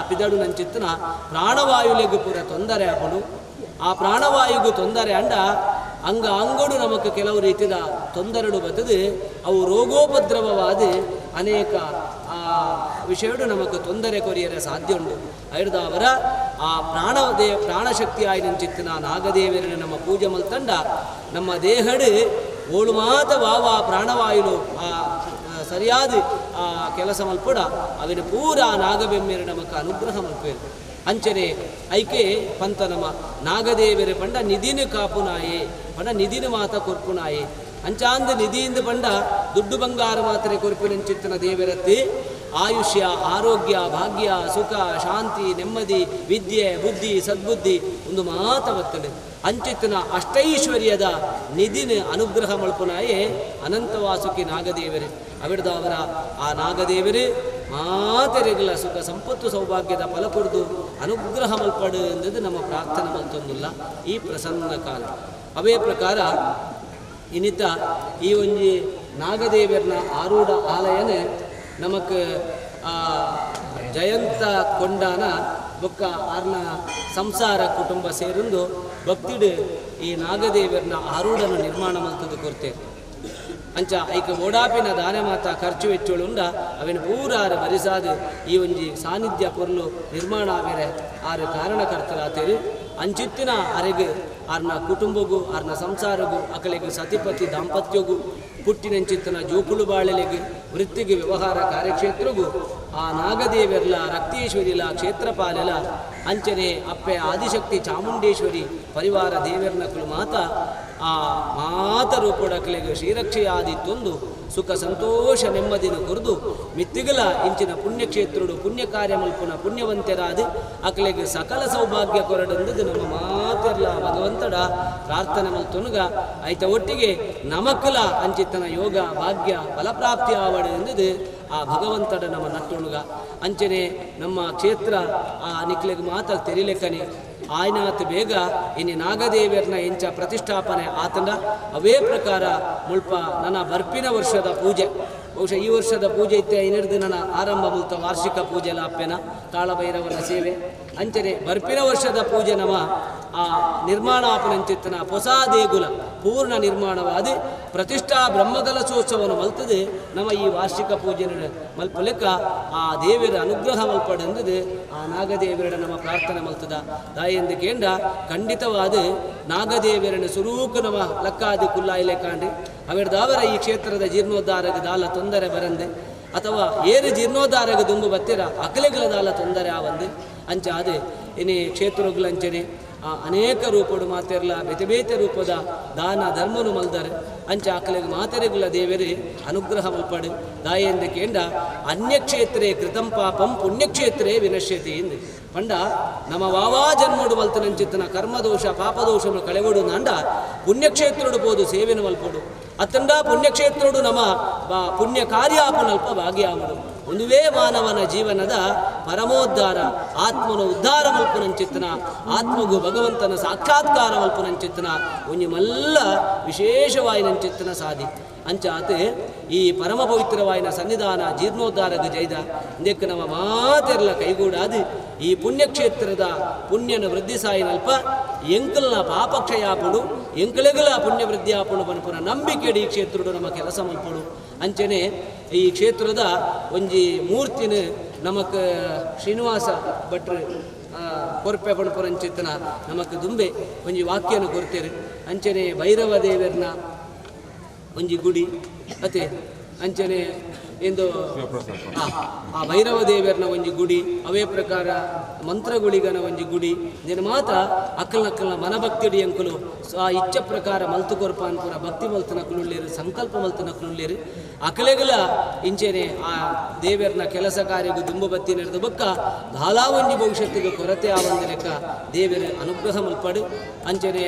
ಪಿದಡು ನಂಚಿತ್ತನ ಪ್ರಾಣವಾಯುಲೆಗೂ ಪೂರ ತೊಂದರೆ ಆಪಡು. ಆ ಪ್ರಾಣವಾಯುಗೂ ತೊಂದರೆ ಅಂಡ ಅಂಗ ಅಂಗಡು ನಮಕ್ ಕೆಲವು ರೀತಿಯ ತೊಂದರೆಡು ಬರ್ತದೆ ಅವು ರೋಗೋಪದ್ರವವಾದ ಅನೇಕ ಆ ವಿಷಯಡು ನಮಕ್ ತೊಂದರೆ ಕೊರಿಯರೆ ಸಾಧ್ಯ ಉಂಟು. ಐರ್ದಾವರ ಆ ಪ್ರಾಣಶಕ್ತಿ ಆಯ್ನಂಚಿತ್ತಿನ ನಾಗದೇವರನ್ನ ನಮ್ಮ ಪೂಜೆ ಮಲ್ತಂಡ ನಮ್ಮ ದೇಹಡು ಓಳು ಮಾತ ವಾವ ಪ್ರಾಣವಾಯುಲು ಆ ಸರಿಯಾದ ಆ ಕೆಲಸ ಮಲ್ಪಡ ಅವಿನ ಪೂರಾ ನಾಗಬೆಮ್ಮೆರು ನಮಕ್ ಅನುಗ್ರಹ ಮಲ್ಪೇರು. ಅಂಚನೆ ಐಕೆ ಪಂತ ನಮ್ಮ ನಾಗದೇವರ ಪಂಡ ನಿಧಿನ ಕಾಪುನಾಯೇ ಪಂಡ ನಿಧಿನ ಮಾತ ಕೊರ್ಪುನಾಯೇ ಅಂಚಾಂದ ನಿಧಿಯಿಂದ ಪಂಡ ದುಡ್ಡು ಬಂಗಾರ ಮಾತ್ರ ಕೊರ್ಪಿನಂಚಿತ್ತನ ದೇವರತ್ತಿ ಆಯುಷ್ಯ ಆರೋಗ್ಯ ಭಾಗ್ಯ ಸುಖ ಶಾಂತಿ ನೆಮ್ಮದಿ ವಿದ್ಯೆ ಬುದ್ಧಿ ಸದ್ಬುದ್ಧಿ ಒಂದು ಮಾತ ಬರ್ತದೆ. ಅಂಚಿತ್ತನ ಅಷ್ಟೈಶ್ವರ್ಯದ ನಿಧಿನ ಅನುಗ್ರಹ ಮಲ್ಪುನಾಯೇ ಅನಂತವಾಸುಕಿ ನಾಗದೇವರೇ. ಅವಿಡ್ದವರ ಆ ನಾಗದೇವರೇ ಮಾತೆರೆಗಳ ಸುಖ ಸಂಪತ್ತು ಸೌಭಾಗ್ಯದ ಫಲ ಕೊಡ್ದು ಅನುಗ್ರಹ ಮಲ್ಪಡು ಎಂದದ್ದು ನಮ್ಮ ಪ್ರಾರ್ಥನೆ ಮಲ್ತೊಂದಿಲ್ಲ ಈ ಪ್ರಸನ್ನ ಕಾಲ. ಅವೇ ಪ್ರಕಾರ ಇನ್ನಿತ ಈ ಒಂಜಿ ನಾಗದೇವರನ ಆರೂಢ ಆಲಯನೇ ನಮಕ್ ಜಯಂತ ಕೊಂಡಾನ ಬೊಕ್ಕ ಆರ್ನ ಸಂಸಾರ ಕುಟುಂಬ ಸೇರಿಂದು ಭಕ್ತಿಡು ಈ ನಾಗದೇವರನ ಆರೂಢನ ನಿರ್ಮಾಣ ಮಲ್ತದ್ದು ಕೊರ್ತೇವೆ. ಅಂಚ ಐಕ ಓಡಾಪಿನ ದಾನೆ ಮಾತ ಖರ್ಚು ವೆಚ್ಚೋಳುಂಡ ಅವಿನ ಪೂರಾರ ಬರಿಸಾದ ಈ ಒಂಜಿ ಸಾನ್ನಿಧ್ಯ ಪೊರ್ಲು ನಿರ್ಮಾಣ ಆವೇರೆ ಆರು ಕಾರಣಕರ್ತರಾತೇರಿ. ಅಂಚಿತ್ತಿನ ಅರೆಗೆ ಆರ್ನ ಕುಟುಂಬಗೂ ಆರ್ನ ಸಂಸಾರಗೂ ಅಕಲೆಗೆ ಸತಿಪತಿ ದಾಂಪತ್ಯಗೂ ಪುಟ್ಟಿನಂಚಿತ್ತನ ಜೋಕುಳು ಬಾಳೆಲೆಗೆ ವೃತ್ತಿಗೆ ವ್ಯವಹಾರ ಕಾರ್ಯಕ್ಷೇತ್ರಗೂ ಆ ನಾಗದೇವರ್ಲ ರಕ್ತೇಶ್ವರಿಲ ಕ್ಷೇತ್ರಪಾಲೆಲ ಅಂಚನೆ ಅಪ್ಪೆ ಆದಿಶಕ್ತಿ ಚಾಮುಂಡೇಶ್ವರಿ ಪರಿವಾರ ದೇವರ್ನಕುಲು ಮಾತ ಆ ಮಾತ ರೂಪಡಕಲೆಗೆ ಶ್ರೀರಕ್ಷೆಯಾದಿತ್ತೊಂದು ಸುಖ ಸಂತೋಷ ನೆಮ್ಮದಿನ ಕೊರದು ಮಿತ್ತಿಗಲ ಇಂಚಿನ ಪುಣ್ಯಕ್ಷೇತ್ರುಡು ಪುಣ್ಯ ಕಾರ್ಯ ಮಲ್ಪುನ ಪುಣ್ಯವಂತರಾದ ಅಕಲೆಗೆ ಸಕಲ ಸೌಭಾಗ್ಯ ಕೊರಡಂದದ್ದು ನಮ್ಮ ಮಾತೆರ್ಲ ಭಗವಂತಡ ಪ್ರಾರ್ಥನೆ ಮಲ್ತೊನುಗ ಐತ ಒಟ್ಟಿಗೆ ನಮಕಲ ಅಂಚಿತನ ಯೋಗ ಭಾಗ್ಯ ಫಲಪ್ರಾಪ್ತಿ ಆವಡೆ ಎಂದದು ಆ ಭಗವಂತಡ ನಮ್ಮ ನಟ್ಟೊಣುಗ. ಅಂಚನೆ ನಮ್ಮ ಕ್ಷೇತ್ರ ಆ ನಿಕ್ಲೆಗೆ ಮಾತ ತೆರಿಲೆಕ್ಕನೆ ಆಯ್ನಾತ್ ಬೇಗ ಇನ್ನು ನಾಗದೇವರನ ಎಂಚ ಪ್ರತಿಷ್ಠಾಪನೆ ಆತಂಡ ಅವೇ ಪ್ರಕಾರ ಮುಲ್ಪ ನನ್ನ ಬರ್ಪಿನ ವರ್ಷದ ಪೂಜೆ ಬಹುಶಃ ಈ ವರ್ಷದ ಪೂಜೆ ಇತ್ತೆ ಇನ್ನಿಡ್ದು ನನ್ನ ಆರಂಭ ಮುಲ್ತ ವಾರ್ಷಿಕ ಪೂಜೆ ಲಾಪ್ಯನ ಕಾಳಭೈರವನ ಸೇವೆ ಅಂಚನೆ ಬರ್ಪಿನ ವರ್ಷದ ಪೂಜೆ ನಮ ಆ ನಿರ್ಮಾಣಾಪನಂಚಿತ್ತನ ಹೊಸ ದೇಗುಲ ಪೂರ್ಣ ನಿರ್ಮಾಣವಾದ ಪ್ರತಿಷ್ಠಾ ಬ್ರಹ್ಮಕಲಶೋತ್ಸವವನ್ನು ಮಲ್ತದೆ ನಮ್ಮ ಈ ವಾರ್ಷಿಕ ಪೂಜೆ ಮಲ್ಪಲೆಕ್ಕ ಆ ದೇವರ ಅನುಗ್ರಹ ಮಲ್ಪಡೆಂದದು ಆ ನಾಗದೇವರ ನಮ್ಮ ಪ್ರಾರ್ಥನೆ ಮಲ್ತದ ದಾಯೆಂದು ಕೇಂದ್ರ ಖಂಡಿತವಾದ ನಾಗದೇವರನ್ನು ಸುರೂಕು ನಮ್ಮ ಲಕ್ಕಾದಿ ಕುಲ್ಲಾಯಿಲೆ ಕಾಂಡಿ ಅವೆಡ್ದಾವರ ಈ ಕ್ಷೇತ್ರದ ಜೀರ್ಣೋದ್ಧಾರಕ ದಾಲ ತೊಂದರೆ ಬರಂದೆ ಅಥವಾ ಏರು ಜೀರ್ಣೋದ್ಧಾರಕ ದುಂಬು ಬತ್ತಿರ ಅಕಲೆಗಳ ದಾಲ ತೊಂದರೆ ಆವಂದು ಅಂಚ ಅದೇ ಇನಿ ಕ್ಷೇತ್ರಗಳಂಚನೆ ಆ ಅನೇಕ ರೂಪಡು ಮಾತೆರ್ಲ ಬೇತೆ ಬೇತೆ ರೂಪದ ದಾನ ಧರ್ಮನು ಮಲ್ದರೆ ಅಂಚ ಅಕಲೆಗೆ ಮಾತೆರೆಗುಲ ದೇವರೇ ಅನುಗ್ರಹ ಮಲ್ಪಡು ದಾಯೆಂದ ಕೇಂಡ ಅನ್ಯಕ್ಷೇತ್ರೇ ಕೃತಂ ಪಾಪಂ ಪುಣ್ಯಕ್ಷೇತ್ರೇ ವಿನಶ್ಯತಿ ಎಂದು ಪಂಡ ನಮ್ಮ ವಾವಾ ಜನ್ಮಡು ಮಲ್ತನಂಚಿತ್ತನ ಕರ್ಮದೋಷ ಪಾಪದೋಷನು ಕಳೆವಡು ನಾಂಡ ಪುಣ್ಯಕ್ಷೇತ್ರಡು ಪೋದು ಸೇವೆನು ಮಲ್ಪಡು ಅತ್ತಂಡ ಪುಣ್ಯಕ್ಷೇತ್ರಡು ನಮ್ಮ ಪುಣ್ಯ ಕಾರ್ಯಾಪನಲ್ಪ ಭಾಗಿಯಾವಡು ಒಂದುವೇ ಮಾನವನ ಜೀವನದ ಪರಮೋದ್ಧಾರ ಆತ್ಮನ ಉದ್ಧಾರ ಮಲ್ಪುನಂಚಿತ್ತನ ಆತ್ಮಗು ಭಗವಂತನ ಸಾಕ್ಷಾತ್ಕಾರ ಮಲ್ಪುನಂಚಿತ್ತನ ಒಂಜಿ ಮಲ್ಲ ವಿಶೇಷವಾಯಿನಂಚಿತ್ತನ ಸಾಧಿ ಅಂಚಾತೆ ಈ ಪರಮ ಪವಿತ್ರವಾಯಿನ ಸನ್ನಿಧಾನ ಜೀರ್ಣೋದ್ಧಾರಗ ಜೈದ ಇಂದಕ್ಕೆ ನಮ್ಮ ಮಾತೆರ್ಲ ಕೈಗೂಡಾದು ಈ ಪುಣ್ಯಕ್ಷೇತ್ರದ ಪುಣ್ಯನ ವೃದ್ಧಿಸಾಯಿನಲ್ಪ ಎಂಕಲ್ನ ಪಾಪಕ್ಷಯಾಪುಡು ಎಂಕಲೆಗಲ ಪುಣ್ಯ ವೃದ್ಧಿ ಆಪುಡು ಪನ್ಪುನ ನಂಬಿಕೆಡು ಈ ಕ್ಷೇತ್ರಡು ನಮ್ಮ ಕೆಲಸ ಮಲ್ಪಡು. ಅಂಚನೆ ಈ ಕ್ಷೇತ್ರದ ಒಂಜಿ ಮೂರ್ತಿನ ನಮಕ್ ಶ್ರೀನಿವಾಸ ಭಟ್ರು ಕೊರ್ಪೆ ಪಣಪುರಂಚಿತ್ತನ ನಮಕ್ ದುಂಬೆ ಒಂಜಿ ವಾಕ್ಯನ ಕೊರ್ತೇರು. ಅಂಚನೆ ಭೈರವ ದೇವರನ ಒಂಜಿ ಗುಡಿ ಅತೆ ಅಂಚನೆ ಎಂದು ಆ ಭೈರವ ದೇವರನ ಒಂಜಿ ಗುಡಿ ಅವೇ ಪ್ರಕಾರ ಮಂತ್ರಗುಳಿಗನ ಒಂಜಿ ಗುಡಿ ನಿನ್ನ ಮಾತ ಅಕ್ಕಲ್ನಕ್ಕಲ್ನ ಮನಭಕ್ತಿಡಿ ಅಂಕುಲು ಆ ಇಚ್ಛ ಪ್ರಕಾರ ಮಲ್ತು ಕೊರ್ಪ ಅನ್ಪುರ ಭಕ್ತಿ ಮಲ್ತನಕುಲುಳ್ಳೇರು ಸಂಕಲ್ಪ ಮಲ್ತನಕುಲುಳ್ಳೇರು ಅಕಲೆಗಲ ಇಂಚೆನೆ ಆ ದೇವರನ ಕೆಲಸ ಕಾರ್ಯಗೂ ದುಂಬು ಬತ್ತಿ ನಡೆದ ಬೊಕ್ಕ ದಾಲಾ ಒಂಜಿ ಭವಿಷ್ಯತ್ತಿಗೆ ಕೊರತೆ ಆವಂದ ಲೆಕ್ಕ ದೇವರ ಅನುಗ್ರಹ ಮಲ್ಪಡು. ಅಂಚನೆ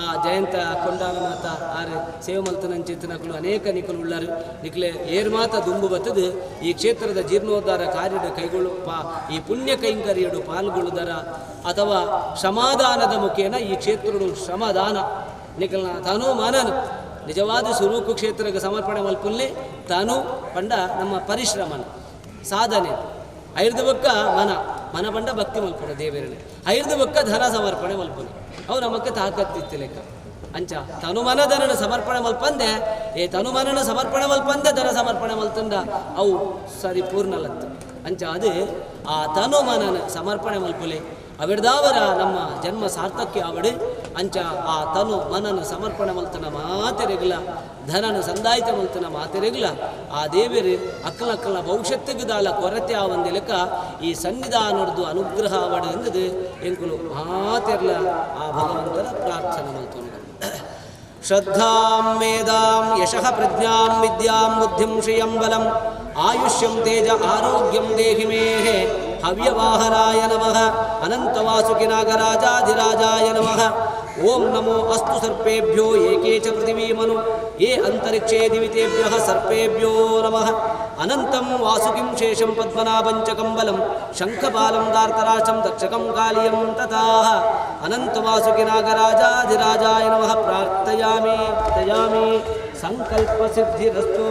ಆ ಜಯಂತ ಕೊಂಡಾಲ ಮಾತ ಆರು ಸೇವೆ ಮಲ್ತನಂಚಿತ್ತನಕುಲು ಅನೇಕ ನಿಕಲು ಉಳ್ಳರು ನಿಕ್ಲೆ ಏರ್ ಮಾತ ದುಂಬು ಬತ್ತದು ಈ ಕ್ಷೇತ್ರದ ಜೀರ್ಣೋದ್ಧಾರ ಕಾರ್ಯದ ಕೈಗೊಳ್ಳು ಈ ಪುಣ್ಯ ಕೈಂಕರ್ಯಡು ಪಾಲ್ಗೊಳ್ಳುದರ ಅಥವಾ ಶ್ರಮದಾನದ ಮುಖೇನ ಈ ಕ್ಷೇತ್ರಡು ಶ್ರಮದಾನ ನಿಕಲ್ನ ತಾನೂ ಮಾನನು ನಿಜವಾದ ಸುರೂಕು ಕ್ಷೇತ್ರಕ್ಕೆ ಸಮರ್ಪಣೆ ಮಲ್ಪುಲ್ಲೆ ತಾನು ಪಂಡ ನಮ್ಮ ಪರಿಶ್ರಮನ ಸಾಧನೆ ಐರ್ದು ಬೊಕ್ಕ ಮನ ಮನ ಪಂಡ ಭಕ್ತಿ ಮಲ್ಪುಣ ದೇವರನೆ ಐರ್ದು ಬೊಕ್ಕ ಧನ ಸಮರ್ಪಣೆ ಮಲ್ಪುನ ಅವು ನಮಕ್ಕೆ ತಾಕತ್ತಿತ್ತು ಲೆಕ್ಕ. ಅಂಚ ತನು ಮನ ಧನನ ಸಮರ್ಪಣೆ ಮಲ್ಪಂದೆ ಏ ತನು ಮನನ ಸಮರ್ಪಣೆ ಮಲ್ಪಂದೆ ಧನ ಸಮರ್ಪಣೆ ಮಲ್ತಂದ ಅವು ಸರಿ ಪೂರ್ಣಲತ್ತು. ಅಂಚ ಅದು ಆ ತನು ಮನನ ಸಮರ್ಪಣೆ ಮಲ್ಪುಲೆ ಅವಿಡ್ದಾವರ ನಮ್ಮ ಜನ್ಮ ಸಾರ್ಥಕ್ಯ ಆವಡು. ಅಂಚ ಆ ತನು ಮನನ ಸಮರ್ಪಣೆ ಮಲ್ತನ ಮಾತೆರೆಗ್ಲ ಧನನ ಸಂದಾಯಿತ ಮಲ್ತನ ಮಾತೆರೆಗ್ಲ ಆ ದೇವರು ಅಕ್ಕಲಕ್ಕಲ ಭವಿಷ್ಯತ್ತಿಗೆ ದಾಲ ಕೊರತೆ ಆವಂದ ಲೆಕ್ಕ ಈ ಸನ್ನಿಧಾನದ್ದು ಅನುಗ್ರಹ ಆವಡು ಎಂದದು ಎಂಕುಲು ಮಾತೆರ್ಲ ಆ ಭಗವಂತನ ಪ್ರಾರ್ಥನೆ ಮಲ್ತುಂಡು. ಶ್ರದ್ಧಾಂ ಮೇಧಾಂ ಯಶಃ ಪ್ರಜ್ಞಾಂ ವಿದ್ಯಾಂ ಬುದ್ಧಿಂ ಶ್ರಿಯಂ ಬಲಂ ಆಯುಷ್ಯಂ ತೇಜ ಆರೋಗ್ಯಂ ದೇಹಿ ಮೇಹೆ ಹವ್ಯವಾಹನಾಯ ನಮಃ ಅನಂತವಾಸುಕಿ ನಾಗರಾಜಾಧಿರಾಜಾಯ ನಮಃ. ಓಂ ನಮೋ ಅಸ್ತು ಸರ್ಪೇಭ್ಯೋ ಏಕೆ ಚ ಪೃಥಿವೀಮನು ಯೇ ಅಂತರಿಕ್ಷೇ ದಿವಿತೇಭ್ಯಃ ಸರ್ಪೇಭ್ಯೋ ನಮಃ. ಅನಂತಂ ವಾಸುಕಿಂ ಶೇಷಂ ಪದ್ಮನಾಭಂ ಚ ಕಂಬಲಂ ಶಂಖಪಾಲಂ ದಾರ್ತರಾಷ್ಟ್ರಂ ತಕ್ಷಕಂ ಕಾಲಿಯಂ ತಥಾಃ ಅನಂತವಾಸುಕಿ ನಾಗರಾಜಾಧಿರಾಜಾಯ ನಮಃ. ಪ್ರಾರ್ಥಯಾಮಿ ತಯಾಮಿ ಸಂಕಲ್ಪ ಸಿದ್ಧಿರಸ್ತು.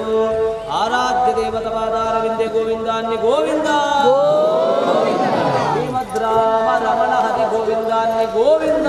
ಆರಾಧ್ಯ ದೇವತಪಾದಾರವಿಂದೆ ಗೋವಿಂದಾನ್ಯ ಗೋವಿಂದ ಶ್ರೀಮದ್ ರಾಮ ರಮಣ ಹರಿ ಗೋವಿಂದಾನ್ಯ ಗೋವಿಂದ.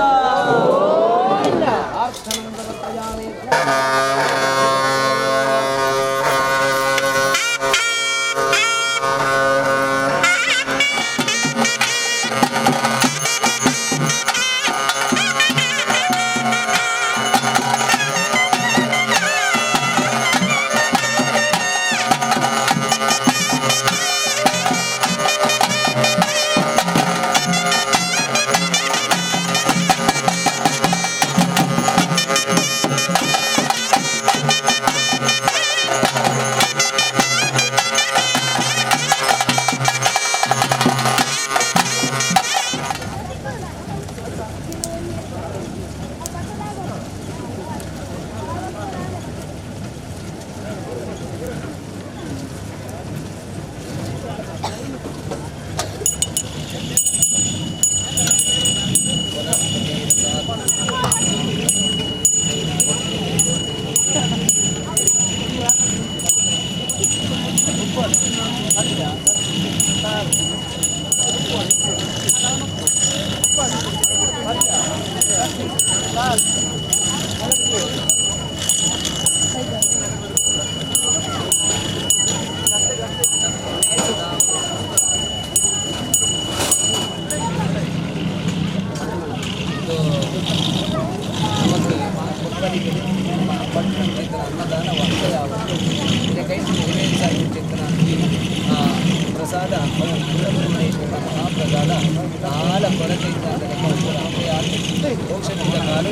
ಪ್ರಸಾದ ಮಹಾಪ್ರಸಾದ ಕಾಲ ಕೊರತೆಯಿಂದ ಮೋಕ್ಷದಿಂದ ಕಾಲು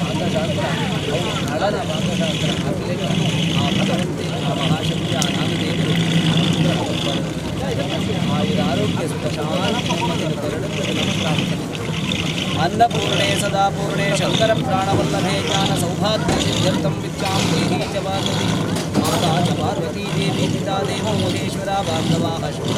ಪಾಕಶಾಸ್ತ್ರ ಅವು ನಳನ ಪಾಕಶಾಸ್ತ್ರ ಅಖಿಲೇಶ ಆ ಭಗವಂತೆ ಆ ಮಹಾಶಕ್ತಿ ಆ ನಾಗದೇವರು ಆಯುರ ಆರೋಗ್ಯ ಸುಖ ಶಾಂತಿ ನಮ್ಮ ಪ್ರಾರ್ಥನೆ. ಅನ್ನಪೂರ್ಣೆ ಸದಾ ಪೂರ್ಣೆ ಶಂಕರ ಪ್ರಾಣವಲ್ಲಭೆ ಜ್ಞಾನ ಸೌಭಾಗ್ಯ ಸಿದ್ಧರ್ಥಂ ವಿದ್ಯಾಂ ದೇಹಿ ಚ ವಾಸವಿ ಮಾತಾ ಚ ಪಾರ್ವತೀ ದೇವಿ ಪಿತಾ ದೇವೋ ಮಹೇಶ್ವರ ಭಾರ್ಗವಾಹ ಶೂರ.